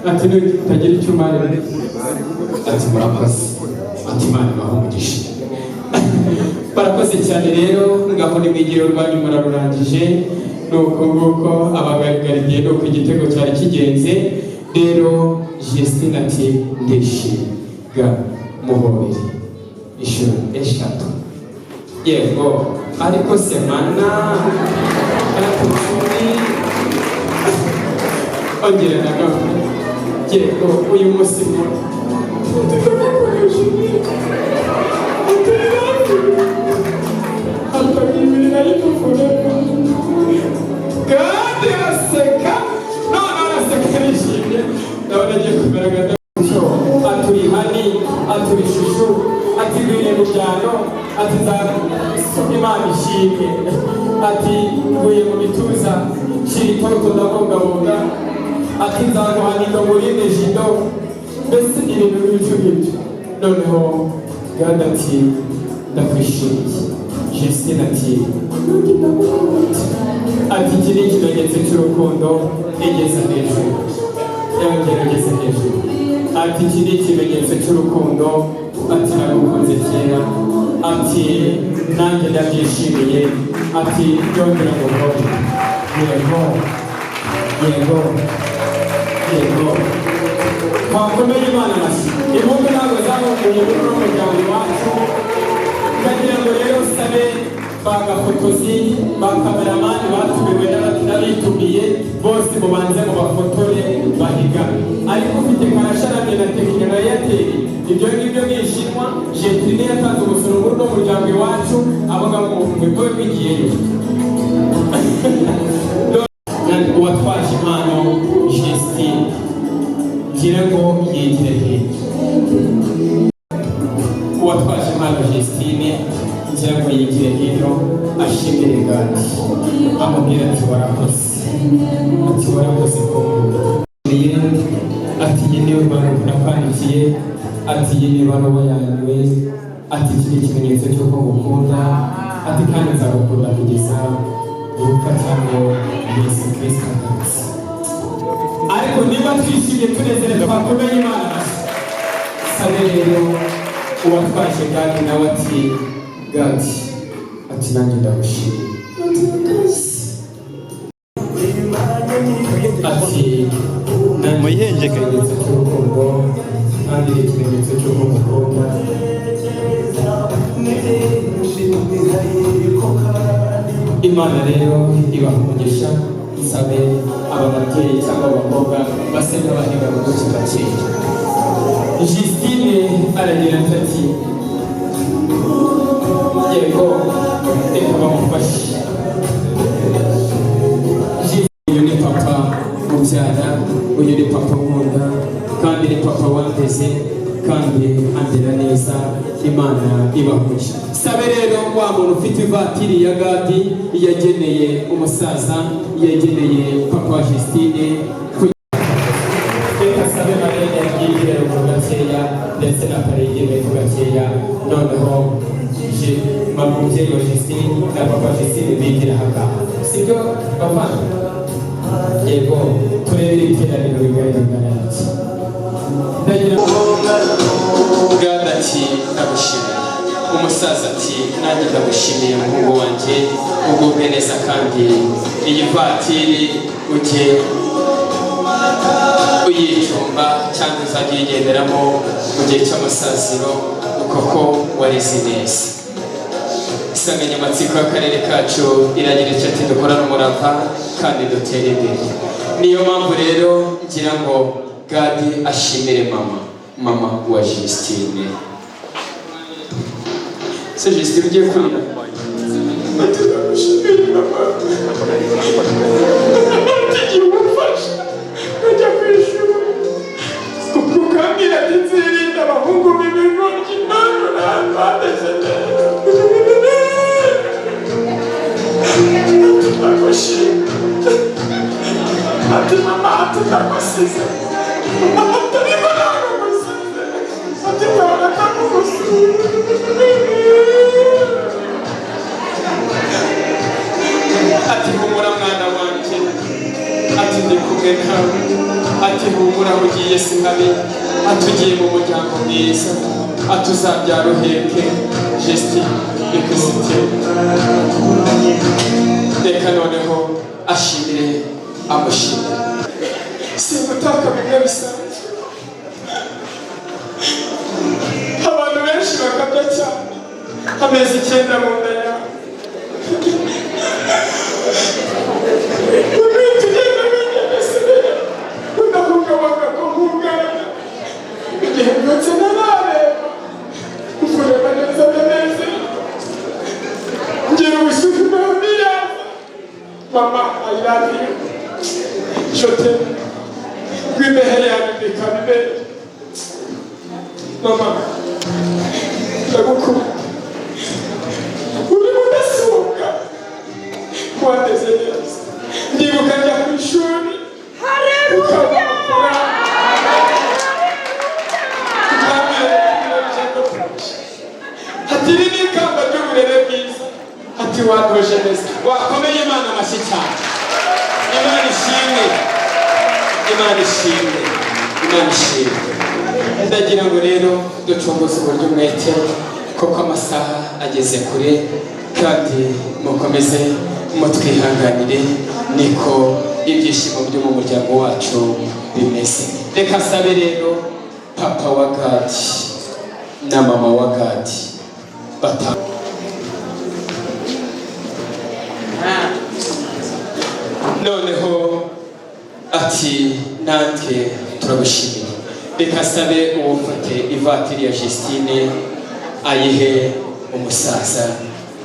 Ati: "Nutagira icyo umarira." Ati: "Murakoze." Ati: "Imana ibahe umugisha." Barakoze cyane rero. Ngaho nimwigire, urwanyu murarurangije. Ni uko nguko abagarigariye, ni uko igitego cyari kigenze. Rero Justine ati: "Ndishimye." Ga muhobere inshuro eshatu. Yego, ariko semana gatatu, ongera na none. Yego, uyu munsi mu kandi araseka, none araseka arishimye, ndabona agiye kugaragaza. Aturi hani, aturi shushu, ati: "Ngwiriye mu byano." Ati: "Nza Imana ishimwe." Ati: "Nguye mu bituza, shira itoto, ndabungabunga." Ati: "Nzaguhana indo, ngurinde jido." Mbese ibintu nk'ibyo ngibyo. Noneho Gad ati: "Ndakwishimiye." Justine ati: "Nanjye ndagukunda." Ati: "Iki ni ikimenyetso cy'urukundo." Igeza hejuru, yongera igeze hejuru. Ati: "Iki ni ikimenyetso cy'urukundo." Ati: "Nagukunze kera." Ati: "Nanjye ndabyishimiye." Ati: "Yongera ngo muhobe." Yego, yego, yego. Twakomeye Imana amashyi. Impundu ntabwo zahuguye muri uno muryango iwacu. Ndagira ngo rero sabe ba gafotozi, ba kameramani batumiwe n'abitumiye bose, mubanze mu bafotore bahiga. Ariko ufite karasharamye na Tecno na Airtel, ibyo ngibyo ni ishinwa. Jentrine yatanze umusoro muri uno muryango iwacu. Abo ngabo mube bigiyeyo. Uwatwaje impano Justine, ngira ngo yegere hirya. Uwatwaje impano Justine, ngira ngo yigire hino, ashimire Gadi, amubwira ati: "Warakoze." Ati: "Warakoze ko." Ati: "Iyi niyo rwandiko nakwandikiye." Ati: "Iyi ni ibaruwa yanjye." Ati: "Iki ni ikimenyetso cy'uko ngukunda." Ati: "Kandi nzagukunda kugeza gupfa cyangwa Yesu Kristo agarutse." Ariko niba twishimye, tunezerewe, twakomeye Imana amashyi. Sabe rero. Uwatwaje Gadi nawe ati: "Gadi," ati, "nanjye ndagushimiye." Ati: "Nanjye ikimenyetso cy'urukundo, kandi ni ikimenyetso cy'uko mukunda." Imana rero ibaha umugisha. Nsabe aba babyeyi cyangwa abakobwa base n'abahiga bugufi gakeya. Justine aragira ati: "Yego, reka bamufashe." Uyu ni papa mubyara, uyu ni papa nkunda, kandi ni papa wandeze kandi andera neza. Imana ibaha. Sabe rero wa muntu ufite ivatiri ya Gadi yageneye umusaza, yageneye papa wa Justine. Reka sabe marene yigire ruguru gakeya, ndetse na pare yigire hepfo gakeya. Noneho mama, umubyeyi wa Justine na papa wa Justine bigira ahangaha, sibyo bavana? Yego, turebere iteraniro rigari ringana iki. Ndagira Gadi ati: "Ndagushimiye." Umusaza ati: "Nanjye ndagushimiye, muhungu wanjye, ugubwe neza, kandi iyi vatiri ujye uyicumba cyangwa uzajya uyigenderamo mu gihe cy'amasaziro, kuko wareze neza." Insanganyamatsiko y'akarere kacu iragira icyo ati: "Dukorane umurava kandi dutere imbere." Niyo mpamvu rero ngira ngo Gadi ashimire mama wa Justine. Se Justine, ugiye kurira? Ati: "Ndagushimiye, mama." Ati: "Igihe umufasha nkajya ku ishuri, ukambwira ati nzirinda abahungu b'ibigoryi, ntabwo ntabandeze neza. Ati: ndagushima." Ati: "Mama," ati, "ndagusize." Ati: "Ariko ntabwo ngusize." Ati: "Ntabwo ndagusize." Ati: "Humura, mwana wanjye." Ati: "Ndi kumwe nawe." Ati: "Humura, aho ugiye si habi." Ati: "Ugiye mu muryango mwiza." Ati: "Uzabyara uheke." Justine Ikisite, reka noneho ashimire, amushimire. Singutaka bimwe bisanzwe. Abantu benshi bakabya cyane, amezi 9 mu nda yawe, umwita ugenda wigengesera, udahungabanga ko nkungana. Igihe mbyutse ntarareba, ukureba neza ndanezerwa, ngira ubushyuhe ntiyaza. Mama, I love you, je t'aime. Rw'imbehe yanyu bikaba. Mama, ndagukunda, uri mudasumbwa, wandeze neza. Ndibuka njya ku ishuri ukaba amafaranga, ukambwira ati: "Iri ni ikamba ry'uburere bwiza." Ati: "Wantoje neza." Wakomeye Imana amashyi cyane. Imana ishimwe, Imana ishimwe, Imana ishimwe. Ndagira ngo rero ducunguze uburyo umwete, kuko amasaha ageze kure, kandi mukomeze mutwihanganire, niko ibyishimo byo mu muryango wacu bimeze. Reka nsabe rero papa wa Gadi na mama wa Gadi bata. Noneho ati: "Natwe turagushimiye." Reka sabe uwufate ivatiri ya Justine ayihe umusaza,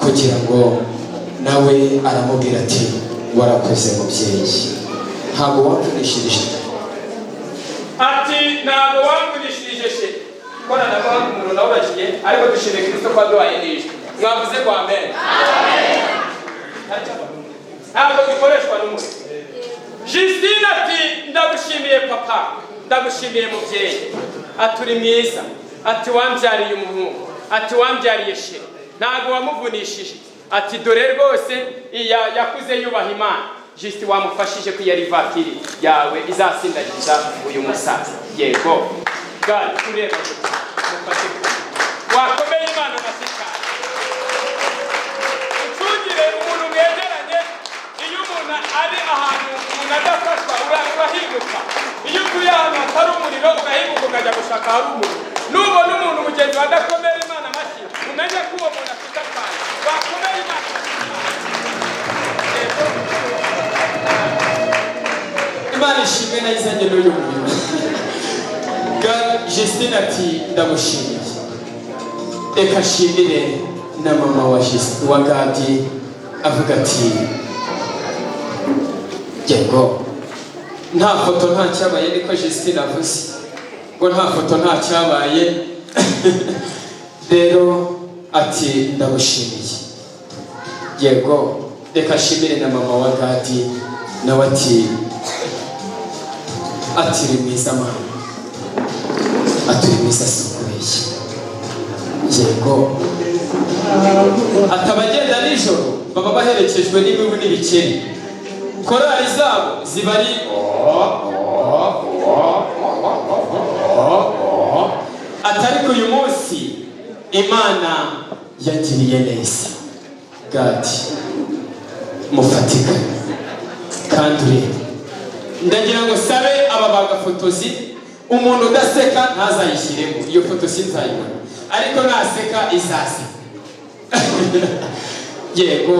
kugira ngo nawe aramubwira ati: "Warakoze, mubyeyi, ntabwo wamvunishirije." Ati: "Ntabwo wamvunishirije she." Ikoranabuhanga umuntu nawe uragiye, ariko dushimiye Kristo ko waduhaye n'ijwi. Mwavuze ngo amen. Ntabwo gikoreshwa n'umuriro. Justine ati: "Ndagushimiye, papa, ndagushimiye, mubyeyi." Ati: "Uri mwiza." Ati: "Wambyariye umuhungu." Ati: "Wambyariye chéri, ntabwo wamuvunishije." Ati: "Dore rwose yakuze yubaha Imana." Justin, wamufashije ko yari ivatiri yawe izasindagiza uyu musaza. Yego, gari ureba mufashe. gushaka ahari umuriro. Nubona umuntu mugenzi wawe adakomera Imana amashyi, umenye ko uwo muntu afite akantu. Wakomera Imana amashyi. Imana ishimwe nayo izanye n'uyu muriro. Justine ati ndamushimiye, reka nshimire na mama wa Gadi, avuga ati yego nta foto nta cyabaye. Niko Justine avuze ngo nta foto nta cyabaye. Rero ati ndamushimiye, yego reka nshimire na mama wa Gadi, nawe ati uri mwiza mama, ati uri mwiza si ukubeshya. Yego, ati abagenda nijoro baba baherekejwe n'imibu n'ibikeri, korali zabo ziba ari, ati ariko uyu munsi Imana yagiriye neza. Gadi mufatika kandi urebe, ndagira ngo sabe aba bagafotozi, umuntu udaseka ntazayishyiremo iyo foto, sinzayibona, ariko naseka izaseka. Yego,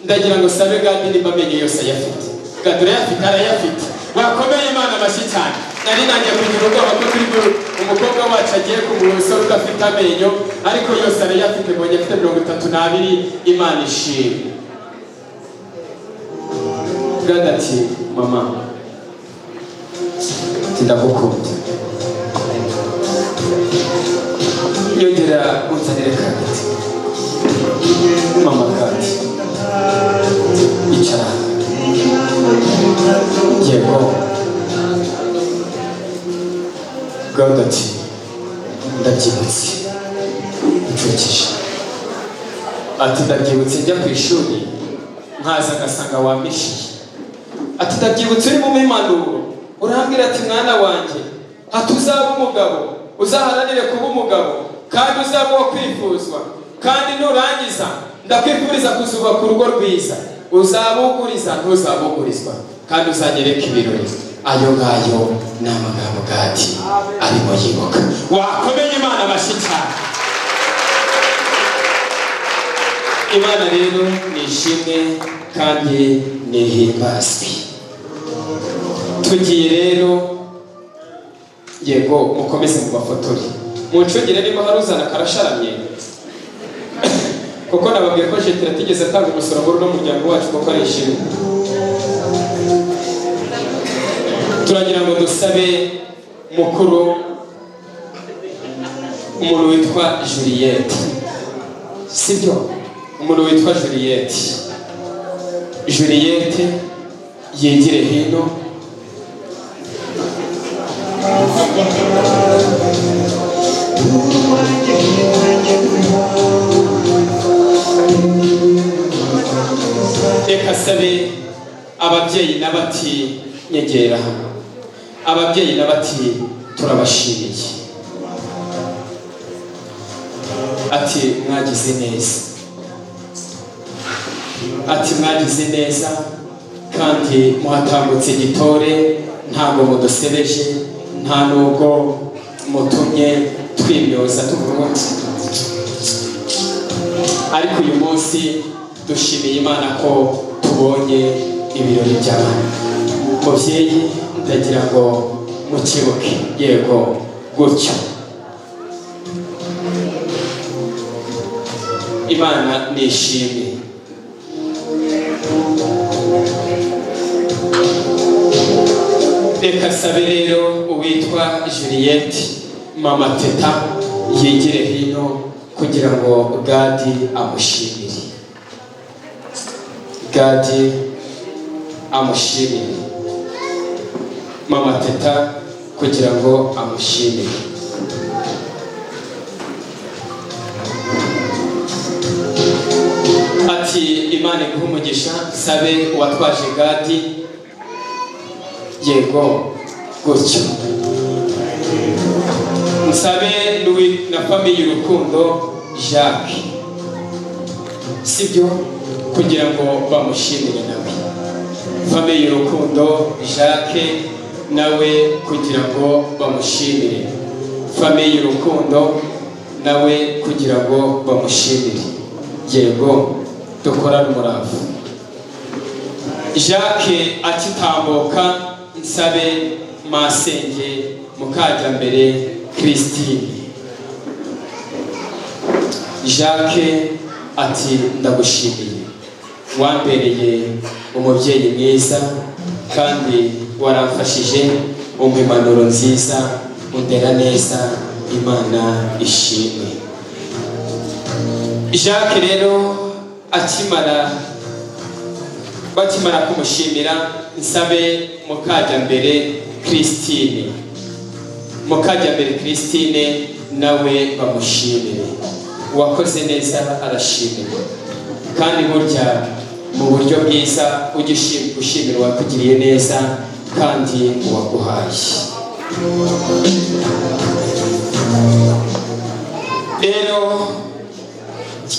ndagira ngo sabe Gadi nimba amenyo yose ayafite. Gadi urayafite? Arayafite. Wakomeye Imana amashyi cyane. Nari nangiye kugira ubwoba ko turi umukobwa wacu agiye ku musore udafite amenyo, ariko yose arayafite. Mbonye afite 32. Imana ishimwe. Gadi ati mama, ndagukunda, nyongera unzanire kagati. Mama Gadi icara. Yego, Gadi ati ndabyibutse ncukije, ati ndabyibutse njya ku ishuri nkaza ngasanga wampishiye, ati ndabyibutse uri mu mimpanuro urambwira ati mwana wanjye, ati uzaba umugabo, uzaharanire kuba umugabo kandi uzaba uwo kwifuzwa, kandi nurangiza ndakwifuriza kuzubaka urugo rwiza, uzabuguriza ntuzabugurizwa, kandi uzanyereka ibirori. Ayo ngayo ni amagambo Gadi arimo yibuka. Wakomeye Imana amashyi cyane. Imana rero ni ishimwe kandi nihimbazwe. Tugiye rero, yego mukomeze mu bafotori, muncungire niba hari uzana karasharamye, kuko nababwiye ko Jetero atigeze atanga umusoro muri uno muryango wacu kuko ari ishimwe. Turagira ngo dusabe mukuru, umuntu witwa Juliette, sibyo? Umuntu witwa Juliette, Juliette yegere hino. Reka sabe ababyeyi n'abati nyegera hano, ababyeyi n'abati turabashimiye, ati mwagize neza, ati mwagize neza kandi muhatambutse gitore, ntabwo mudusebeje, nta nubwo mutumye twimyoza tuvuga, ariko uyu munsi dushimiye Imana ko tubonye ibirori by'abana. Mubyeyi ndagira ngo mukibuke, yego gutyo. Imana nishimwe. Reka sabe rero uwitwa Juliette mama Teta yegere hino kugira ngo Gadi amushimire. Gadi amushimire mama Teta kugira ngo amushimire. Ati Imana iguhe umugisha. Sabe uwatwaje Gadi, yego gutyo. Nsabe na famiye Urukundo Jacques, sibyo? Kugira ngo bamushimire nawe, famiye Urukundo Jacques nawe kugira ngo bamushimire. Famille Urukundo nawe kugira ngo bamushimire. Yego, dukorane umurava. Jacques akitambuka, nsabe masenge Mukajyambere Christine. Jacques ati: "Ndagushimiye, wambereye umubyeyi mwiza kandi waramfashije, umpa impanuro nziza, undera neza, Imana ishimwe." Jacques rero akimara, bakimara kumushimira, nsabe Mukajyambere Christine. Mukajyambere Christine nawe bamushimire. Uwakoze neza arashimirwa, kandi burya mu buryo bwiza ujye ushimira uwakugiriye neza kandi uwaguhaye. Rero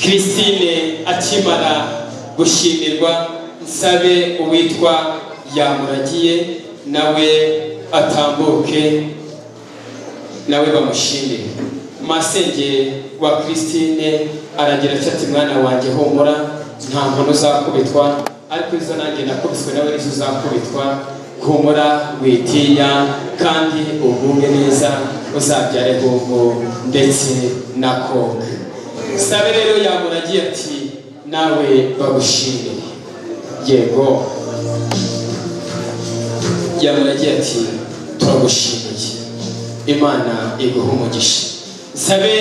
Christine akimara gushimirwa, nsabe uwitwa Yamuragiye nawe atambuke, nawe bamushimire. Masenge wa Christine aragira ati: "Mwana wanjye, humura, nta nkoni uzakubitwa, ariko izo nanjye nakubiswe nawe nizo uzakubitwa. Humura, witinya, kandi ugume neza, uzabyare hungu ndetse na kobwa." Sabe rero Yamuragiye ati: "Nawe bagushimire." Yego, Yamuragiye ati: "Turagushimiye, Imana iguha umugisha." Sabe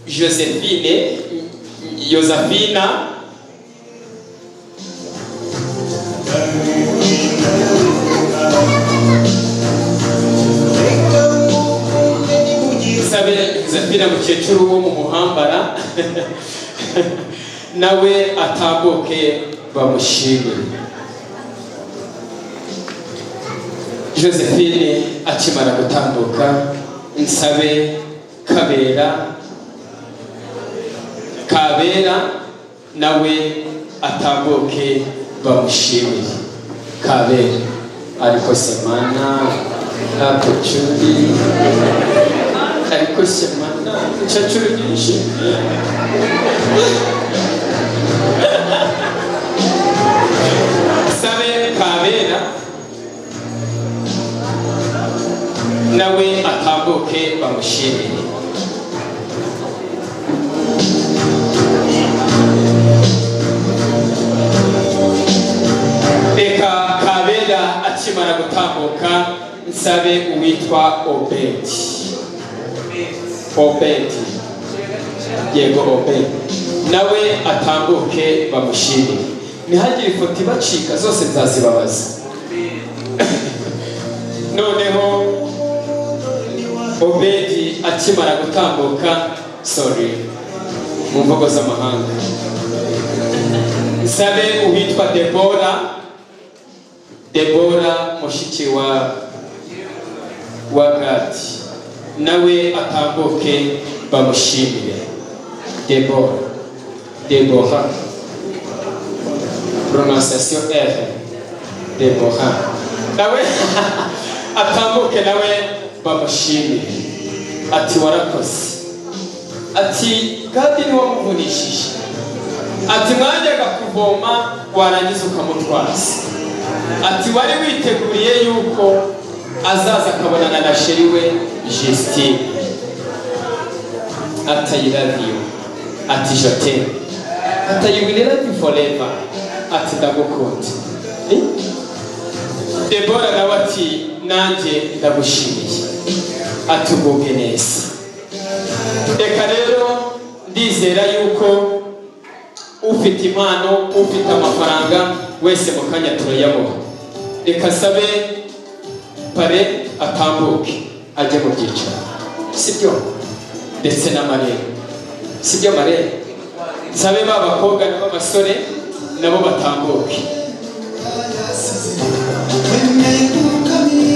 Josephine, Yosafina. Sabe Josephine mukecuru wo mu Muhambara nawe atambuke bamushimire. Josephine akimara gutambuka, nsabe Kabera. Kabera nawe atambuke bamushimire. Kabera, ariko semana apocuri, ariko semana cacuru nyinshi. Sabe Kabera nawe atambuke bamushimire. Reka Kabera akimara gutambuka, nsabe uwitwa Obedi. Obedi, yego, Obedi nawe atambuke bamushimire. Ntihagire ifoto ibacika, zose nzazibabaza. Noneho Obedi akimara gutambuka, sorry, mu mvugo z'amahanga, nsabe uwitwa Debora. Debora mushiki wa Gadi nawe atambuke bamushimire. Debora, Debora, prononciation R, Debora nawe atambuke, nawe bamushimire. Ati: "Warakoze." Ati: "Gadi ni wamuvunishije." Ati: "Mwajyaga kuvoma warangiza ukamutwaza." Ati: "Wari witeguriye yuko azaza akabonana na chéri we Justine." Ati: "I love you." Ati: "Je t'aime." Ati: "I will love you forever." Ati: "Ndagukunda." Debora nawe ati: "Nanjye ndagushimiye." Ati: "Ugubwe neza." Reka rero ndizera yuko ufite impano, ufite amafaranga wese mu kanya turayamuha. Reka sabe pare atambuke ajye mu byicaro, sibyo? Ndetse na marene, sibyo? Marene, nsabe ba bakobwa n'abasore nabo batambuke.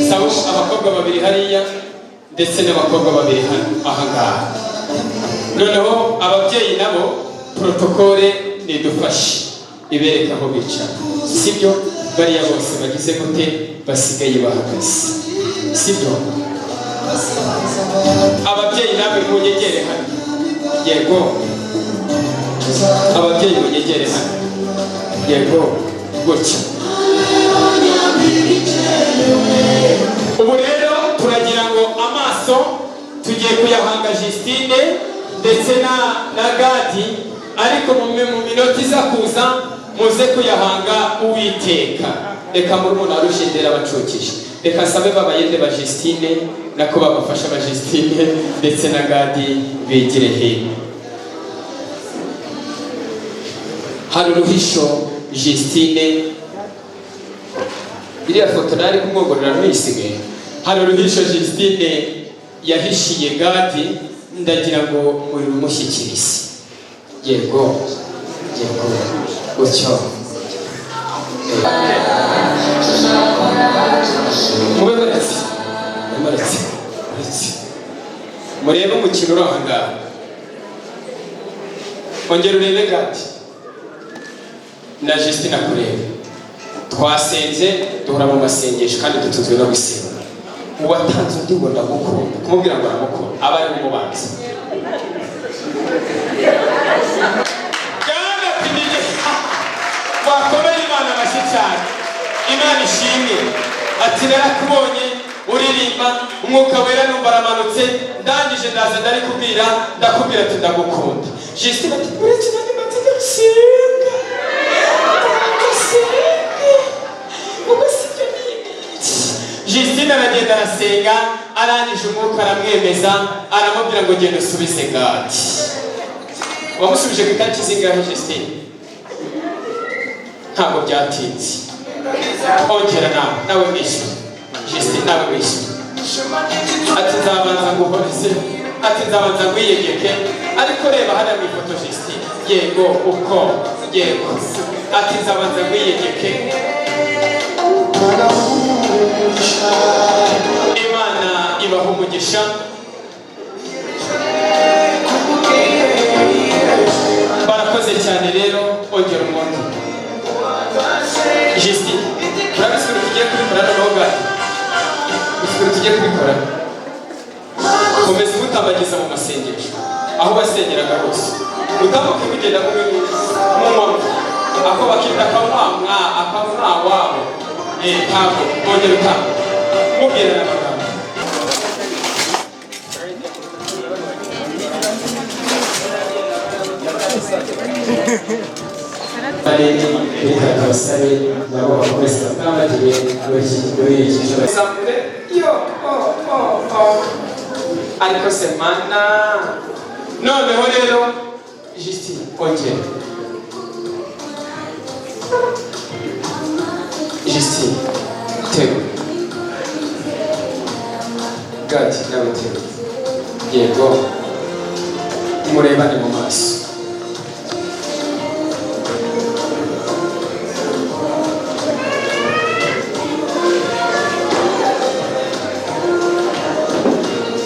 Sabe abakobwa babiri hariya ndetse n'abakobwa babiri hano ahangaha. Noneho ababyeyi nabo, protokole nidufashe ibereka aho bicara, sibyo? Bariya bose bagize gute, basigaye bahagaze, sibyo? Ababyeyi namwe munyegere hano. Yego, ababyeyi munyegere hano. Yego, gutya. Ubu rero turagira ngo amaso tugiye kuyahanga Justine ndetse na Gadi, ariko mu minota iza kuza muze kuyahanga Uwiteka. Reka murumuna warushindera abacukije, reka sabe babayende ba Justine nako babafasha ba Justine ndetse na Gadi bigire hino. Hari uruhisho Justine, iriya foto nari kumwogorera ntuyisigaye. Hari uruhisho Justine yahishiye Gadi, ndagira ngo mubimushyikirize. Yego, yego, gutyo. Mube baretse, baretse, baretse. Murebe umukino uri aha ngaha. Ongera urebe Gadi na Justine akureba. Twasenze, duhora mu masengesho kandi dutunzwe no gusenga. Uwatanze undi ngo ndagukunda, kumubwira ngo aramukunda, aba ari umubanza. Gadi ati nige wakomeye Imana amashyi cyane. Imana ishimwe. Ati narakubonye uririmba, umwuka wera numva aramanutse, ndangije ndaza ndarikubwira, ndakubwira ati ndagukunda. Justine ati uretse nanjye mbanze ndasenga. Ndasenga. Ubwo sibyo ni iki? Justine aragenda arasenga, arangije umwuka aramwemeza, aramubwira ngo genda usubize Gadi. Wamusubije ku itariki zingahe Justine? Ntabwo byatinze. Ongera nawe mwishyura. Justine nawe mwishyura. Ati nzabanza nguhoreze, ati nzabanza ngwiyegeke, ariko reba hariya mu ifoto Justine. Yego, uko, yego. Ati nzabanza ngwiyegeke. Imana ibaha umugisha. Barakoze cyane rero, ongera umwonge. Justine, urabizi ukuntu tugiye kubikora noneho Gadi? Uzi ukuntu tugiye kubikora? Komeza umutambagiza mu masengesho, aho wasengeraga hose. Utambuke mugenda munywa, ako bakita akamwamwa, akamwa wabo. Ntabwo, ongera utambuke. Mubwirana amagambo. Reka tubasabe nabo bakomeze batambagire muri iki cyiciro. Yo, oh, oh, oh. Ariko se mana. Noneho rero Justine, ongera. Justine, tego. Gadi nawe tego. Yego. Murebane mu maso.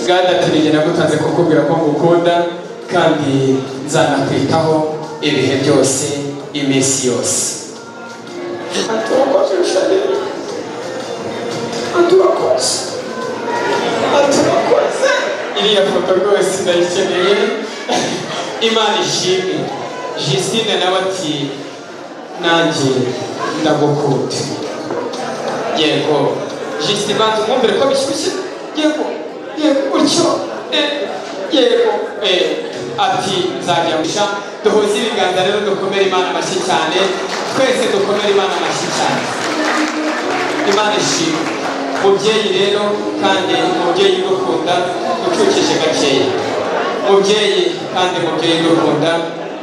Gadi ati nijye nagutanze kukubwira ko ngukunda kandi nzanakwitaho ibihe byose, iminsi yose. Ati urakoze Shalini. Ati urakoze. Ati urakoze. Iriya foto rwose ndayikeneye. Imana ishimwe. Justine nawe ati nanjye ndagukunda. Yego. Justine banza umwumvire ko bishyushye. Yego. Yego gutyo. Yego. Ati nzajya gusha. Duhuze ibiganza rero, dukomere Imana amashyi cyane. Twese dukomere Imana amashyi cyane. Imana ishimwe. Mubyeyi rero, kandi mubyeyi ugukunda, ucukije gakeya. Mubyeyi kandi mubyeyi ugukunda,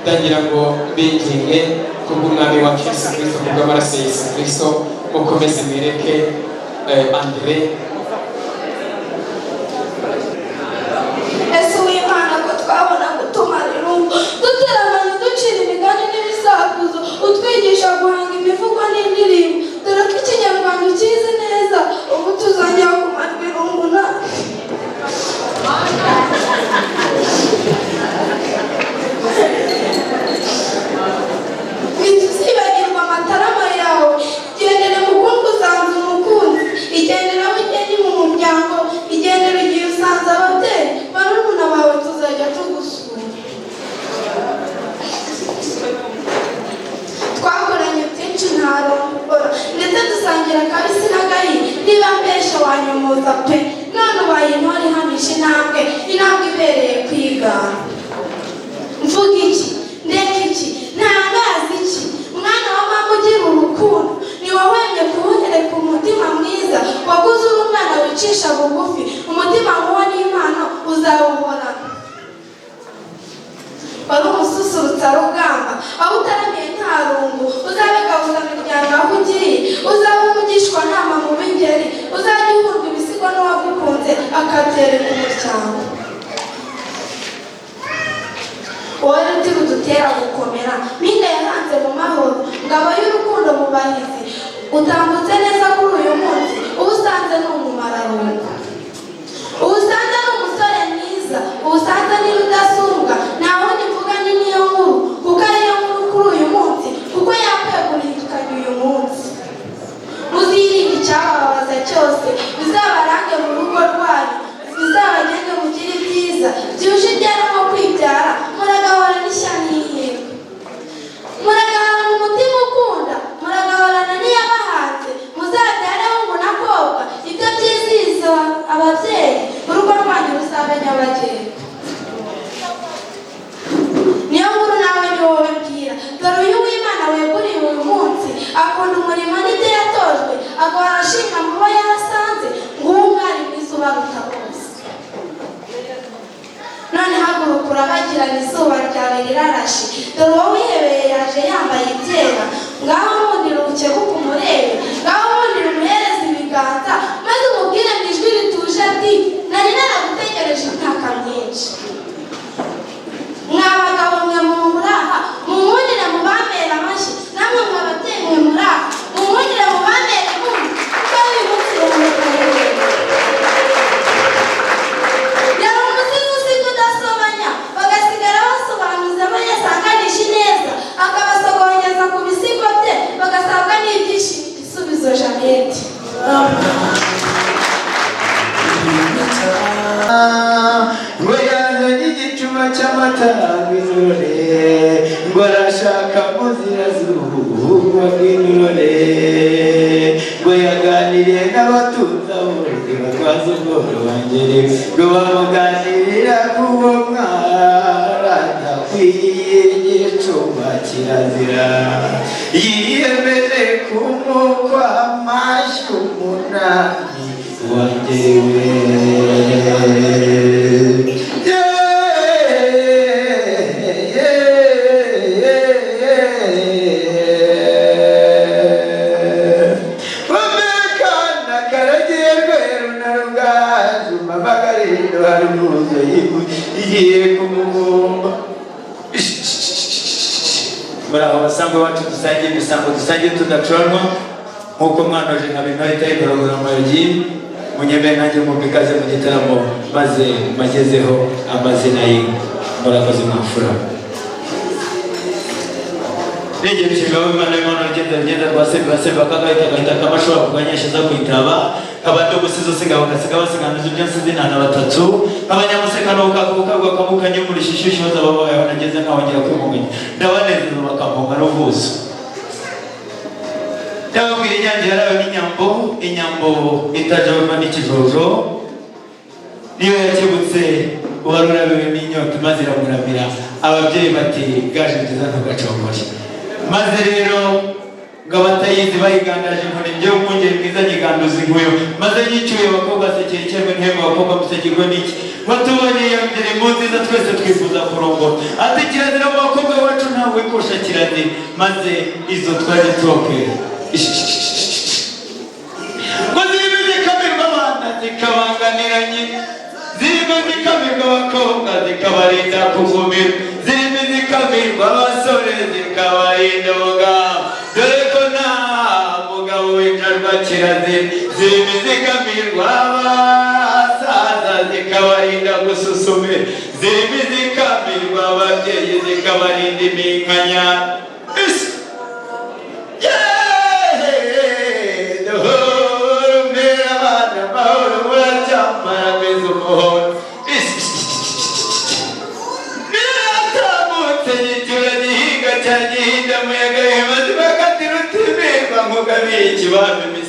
ndagira ngo mbinginge kubw'umwami wacu Yesu Kristo, kubw'amaraso ya Yesu Kristo, mukomeze mwereke Andre. Ese uw'Imana ko twabona gutumara irungu, duteramanye ducira imigani n'ibisakuzo, utwigisha guhanga imivugo n'indirimbo, dore ko ikinyarwanda ukizi neza, ubu tuzongera kumarwa irungu na ntituzibagirwa amatarama yawe. Igendere mukundwa usanze umukunzi, igendere aho ugenda. Musangira akabisi n'agahiye, niba mbeshya wanyomoza pe. None ubaye intore ihamisha intambwe, intambwe ibereye kwigana. Mvuga iki, ndeka iki, ntangaza iki? Mwana wa mama ugira urukundo, ntiwahwemye kuwuhereka umutima mwiza waguze uri umwana wicisha bugufi. Umutima nk'uwo n'impano uzawuhorana. Wari umususurutsa-rugamba, aho utaramiye nta rungu. Uzabe gahuzamiryango aho ugiye, uzabe umugishwanama mu b'ingeri, uzajya uhurwa ibisigo n'uwagukunze akabyereka umuryango. Wowe ruti rudutera gukomera, mpinga yahanze mu mahoro, ngabo y'urukundo mu bahizi, utambutse neza kuri uyu munsi, uwo usanze ni umumararungu. Uwo usanze ni umusore mwiza, uwo usanze ni rudasumbwa, nta wundi mvuga ni niyo nkuru, kuko ariyo nkuru kuri uyu munsi, kuko yakwegurikanye uyu munsi. Muzirinde icyabababaza cyose, bizabarange mu rugo rwanyu, bizabagenge mugire ibyiza byuje ibyara nko kwibyara, muragahorana ishya n'ihirwe. Muragahorana umutima ukunda, muragahorana n'iyabahanze, muzabyare hungu na kobwa, ibyo byizihiza ababyeyi, urugo rwanyu ruzabe nyabagendwa. Niyo nkuru nawe ni wowe mbwira, dore uyu w'Imana weguriye uyu munsi, akunda umurimo n'ibyo yatojwe, agahora ashimwa mu bo yasanze, nguwo umwari mwiza ubaruta bose. None haguruka urabagirana, izuba ryawe rirarashe, dore uwo wihebeye yaje yambaye ibyera, ngaho nkundira ukebuke umurebe, ngaho nkundira umuhereze ibiganza, maze umubwire mu ijwi rituje ati nari naragutegereje imyaka myinshi. Mwa bagabo mwe mumuraha, munkundire mubambere amashyi, namwe mwa babyeyi mwe muraha, munkundire mubambere impundu, kuko uyu munsi rumurikanye. Yari umusizi usiga udasobanya, bagasigara basobanuza abo yasanganisha ineza, akabasogongeza ku bisigo bye, bagasabwa n'ibyishimo. Igisubizo Jeannette. Ngo yazanye igicuma cy'amata ngwinurore, ngo arashaka muzira zuba ngwinurore, ngo yaganiriye n'abatunza bose batwaza ubworo bangere, ngo bamuganirira k'uwo mwana adakwiye igicuma kirazira, yiyemeje kumukwa amashyi umunani wangewe. Bamekana karagiye rweru na rugaju, mamagariro hari umuzo igiye kumubumba. Muri aho basangwa bacu dusangiye imisango, dusangiye tudacuranwa, nk'uko mwanoje nka bintore itari ingororomayogi, munyemere nanjye mwumve ikaze mu gitaramo, maze mbagezeho amazina y'inka. Murakoze mwamfura. Nigera w'Imana y'Imana rugenda rugenda rwa Semba Semba kagahita gahita kamashobora kuganyesha aza kwitaba kabandi umusizi usiga bagasiga basiganuza ibyo nsizi ntana batatu abanyamuseka n'ubukabuka bwakamuka nyumurisha ishyushyu maze ababayeho nageze nkabongera kwimuganya ndabanezeza bakampunga n'ubuso. Ndababwira inyange yarawe n'inyambo, inyambo itajabamo n'ikijojo, niyo yakebutse uwari urabiwe n'inyota maze iramuramira. Ababyeyi bati gaje nziza ntugacogore. Maze rero ngo abatayizi bayigandaje inkoni, njyewe umwungeri mwiza nyiganduza inkuyo, maze nyicyuye abakobwa sekeye icyembe ntihembe abakobwa musekerwe n'iki, batubonye iyo ndirimbo nziza twese twifuza kurongora. Ati kirazira mu bakobwa bacu ntabwo wikosha kirazira, maze izo twaje turokera ngo zirimo zikamirwa abana zikabanganira nyina, zirimo zikamirwa abakobwa zikabarinda kugumira, zirimo zikamirwa abasore zikabarinda ubugabo, dore ko nta mugabo w'injarwa kirazira, zirimo zikamirwa abasaza zikabarinda gususumira, zirimo zikamirwa ababyeyi zikabarinda iminkanya.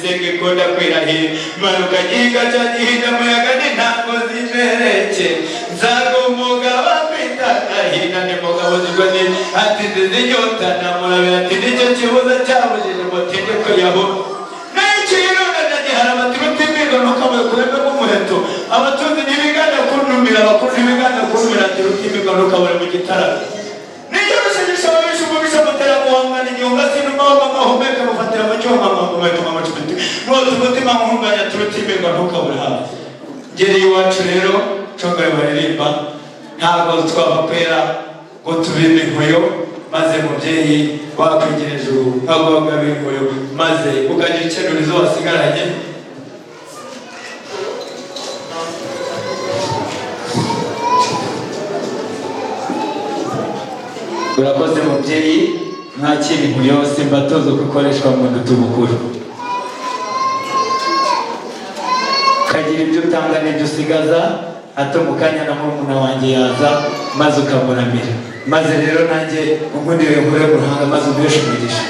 Misenga ikunda kwirahira Manuka gihinga cya gihinda muyaga n'intango zijereke Nzaga umugabo afite agahinda ni mugabo zigwa ni ati nzize inyota namurabira ati nicyo kibuza cyabujije mutinde ko yaho N'ikirunga ndagihara bati rutimirwa ntukabuye kurembe rw'umuheto abatunzi ntibigana kuntumira abakuru ntibigana kuntumira ati rutimirwa ntukabure mu gitaramo Nijya rushegesha ababisha umubisha mutera guhangana igihunga sinuma w'amahumeka mufatira mu cyuma amahumeka amacumbi mwotsa umutima nkuhunganya turutimirwa ntukabure hafi Ngereye iwacu rero congoye baririmba ntabwo twabakwera ngo tubime inkuyo maze mubyeyi wakwigira ijuru nkaguhabwa inkuyo maze ukagira ikenurizo wasigaranye. Urakoze mubyeyi, mwakira inkuyo simbatoza uko ikoreshwa mu dutubukuru kagira ibyo utanga n'ibyo usigaza hato mu kanya na murumuna wanjye yaza maze ukamuramira maze rero nanjye unkundire nkure mu ruhanga maze umpeshe umugisha.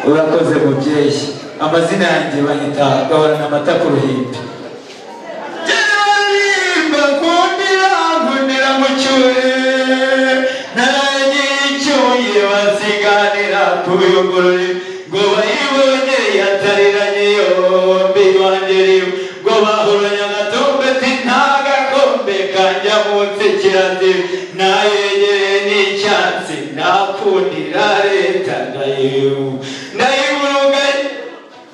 Urakoze mubyeyi, amazina yanjye banyita Gahorana amata ku ruhimbi. Nkundira nkundira mucyure narayicyuye basiganira kubiyungurure ngo bayibonye yatariranye yombi wanjye ngo bahuranye agatombe ati nta gakombe kajya munsi kirazira nayegere n'icyatsi nakundira leta ndayiburugaye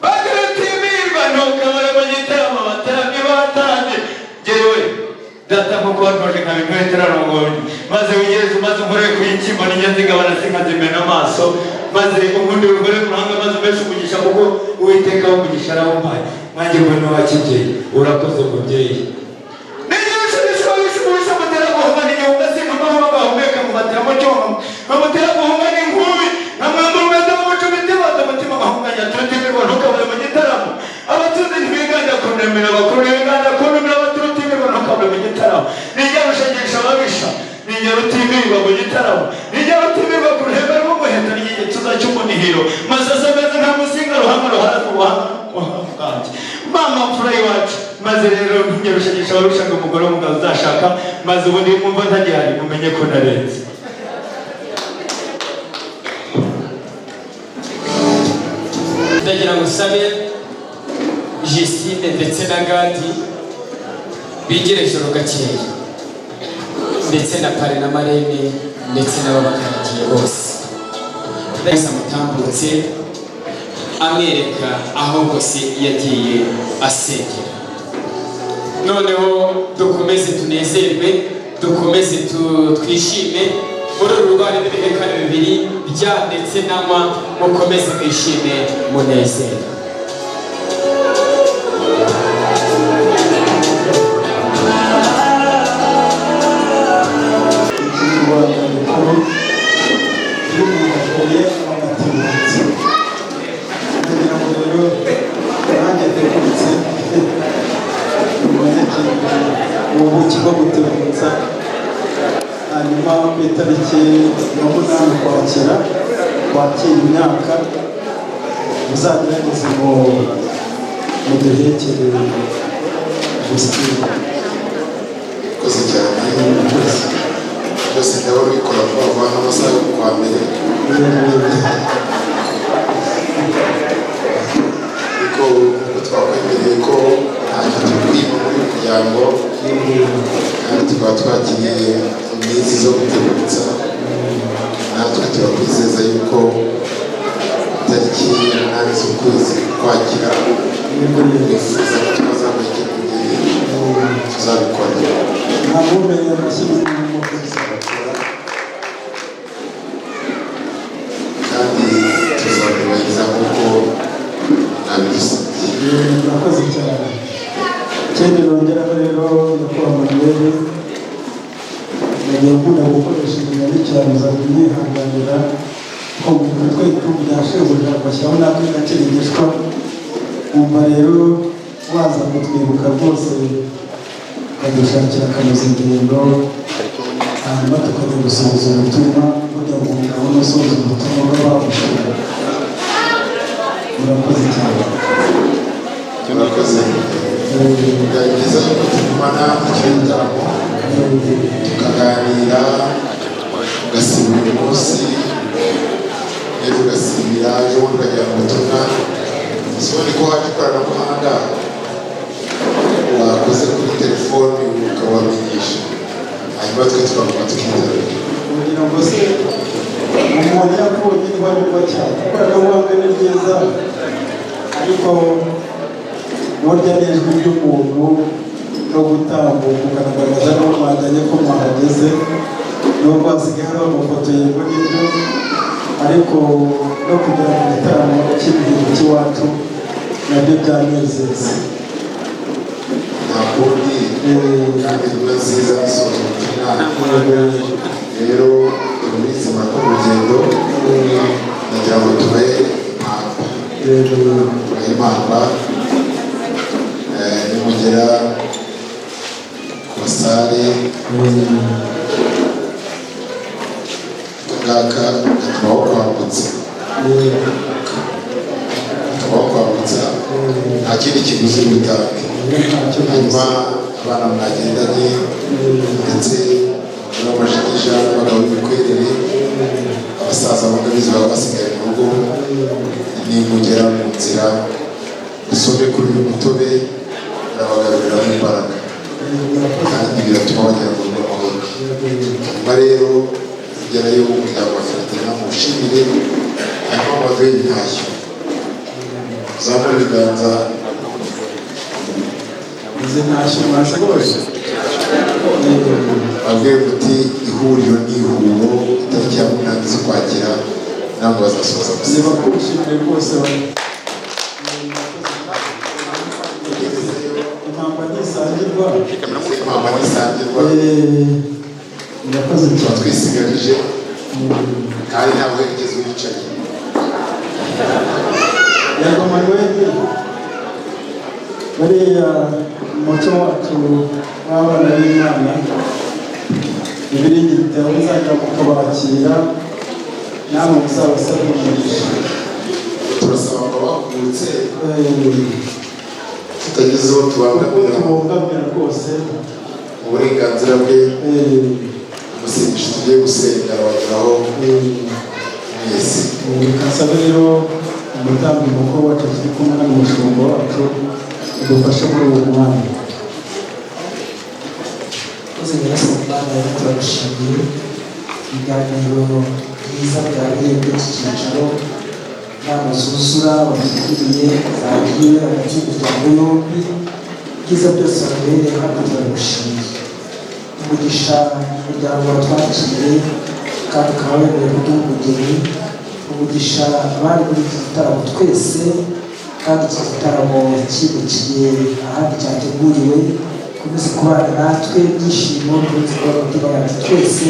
bagarutimirwa ntukabure mu gitaramo bataramye batanze jyewe data nkuko wantoje nkaba intore itararongoye maze wigereze maze unkorere ku y'inshyimbo nijya nzigabana sinkazimena amaso maze unkundire ungore ku ruhanga maze umpeshe umugisha kuko Uwiteka w'umugisha arawumpaye nanjye mbona wakibyeyi. Urakoze mubyeyi. Bamutera guhunga n'inkubi nkamwambura umwenda w'umucumiti bata umutima nkahunganya turutimirwa ntukabure mu gitaramo abatunzi ntibiganda kuntumira abakuru ntibiganda kuntumira abaturutimirwa ntukabure mu gitaramo nijya rushegesha ababisha nijya rutimirwa mu gitaramo nijya rutimirwa ku ruhembe rw'umuheto n'igituza cy'umunihiro masasa ameze nka musinga ruhanga ruhara ku buhanga bwanjye mama mfura iwacu maze rero nijya rushegesha ababisha ngo umugore w'umugabo uzashaka maze ubundi mwumva ntagihari mumenye ko narenze. Ndagira ngo usabe Justine ndetse na Gadi bigire ijoro gakeya ndetse na Pare na Marene ndetse n'ababakarikiye bose. Ndahise amutambutse amwereka aho hose yagiye asengera. Noneho dukomeze tunezerwe, dukomeze twishime muri uru rugo harimo ibihekane bibiri bya ndetse n'anywa, mukomeze mwishime munezerwe. Ikinyarwanda gikuru iyo umuntu ahuye agatibutse ndagira ngo rero nanjye ntegutse umunyakintu ubuki bwo gutebutsa hanyuma ku itariki ya 8 Ukwakira kwakira imyaka muzagerageze ngo muduhekere Justine. Urakoze cyane byose ndabona ubikora vuba vuba n'amasaha yo kuwa mbere ariko nk'uko twakwemereye ko ntacyo tukwima muri uyu muryango kandi tukaba twakiriye iminsi zo gutebutsa natwe turakwizeza yuko itariki 8 z'ukwezi Ukwakira twifuza ko twazamuhekera umugeni tuzabikora. Ntabwo amashyi tuzabikora kandi tuzabibahiriza nk'uko mwabidusabye. Murakoze cyane. Ikindi nongeraho rero nyakubahwa Manuel, nagiye nkunda gukoresha imigani cyane uzajya ko mu mutwe bya shebuja bashyiraho natwe gakirigishwa umva rero waza kutwibuka rwose ukadushakira akanozingendo hanyuma tukajya gusuhuza ubutumwa burya ngo umugabo n'usuhuza ubutumwa baba babushimye. Murakoze cyane. Murakoze. Byari byiza yuko tugumana iki gitaramo, tukaganira, ugasiba uyu munsi, ejo ugasibira, ejo bundi ukajya mu butumwa. Si ubundi ko haje ikoranabuhanga, wakoze kuri telefoni ukabamenyesha, hanyuma twe tukaguma tukitabira. Kugira ngo se umuntu yakubonye ntibanyurwa cyane. Ikoranabuhanga ni ryiza, ariko burya n'ijwi ry'umuntu no gutambuka ukanagaragaza n'uwo mwajyanye ko mwahageze, nubwo hasigaye hariho amafoto, yego nibyo, ariko no kugera mu gitaramo cy'imihigo cy'iwacu nabyo byanezeza. Nta kundi, kandi intumwa nziza isoza ubutumwa. Rero turabizi murakora urugendo, nagira ngo tubahe impamba, tubahe impamba. Nimugera ku basare, ngaka gatubaho kwambutsa, gatubaho kwambutsa, nta kindi kiguzi butange. Hanyuma abana mwagendanye, ndetse n'abamajigija n'abagabo b'ibikwerere, abasaza b'ingabizi baba basigaye mu rugo, nimugera mu nzira usome kuri uyu mutobe, urabagaruriramo imbaraga kandi biratuma bagera mu rugo amahoro. Hanyuma rero ugerayo umuryango wa Ferdinand muwushimire, hanyuma mubaduhe intashyo, uzamure ibiganza. Izi ntashyo mwashoboje. Babwiye muti ihuriro ni ihuro, itariki ya 8 z'Ukwakira ntabwo bazasoza gusa. Nibakushimire rwose. Impamba ntisangirwa. Impamba ntisangirwa. Murakoze. Tuba twisigarije kandi nta buherekezi wicaye. Yego Manuel, buriya umuco wacu w'abana b'Imana, ibiringiti aho muzajya mukabakira, namwe muzabasabwe umugisha. Turasaba ngo bahugutse tutagize uwo tubangamira, tubungamira rwose uburenganzira bwe. Amasengesho tugiye gusenga arabageraho mwese. Reka nsabe rero umutambyi mukuru wacu turi kumwe n'umushumba wacu udufashe muri uwo mwanya. Koze Nyagasani Mana rero, turagushimiye ibiganiro byiza byabereye muri iki cyicaro, inama zuzura watugiriye zagiye hagati y'imiryango yombi, ibyiza byose watubereye hano, turagushimiye. Umugisha umuryango watwakiriye kandi ukaba wemeye kuduha umugeni, umugisha abari muri iki gitaramo twese, kandi iki gitaramo cyimukiye ahandi cyateguriwe. Ukomeze kubana natwe, ibyishimo bikomeze kuba mu mitima yacu twese.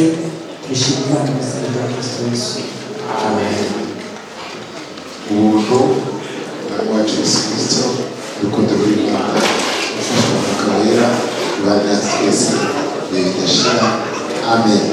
Tubishima Imana mu izina rya Kristo Yesu. Amen. Ubuntu bwa wacu Yesu Kristo, urukundo rw'Imana, gufashwa Mwuka Wera, ibane natwe twese ibihe bidashira. Amen.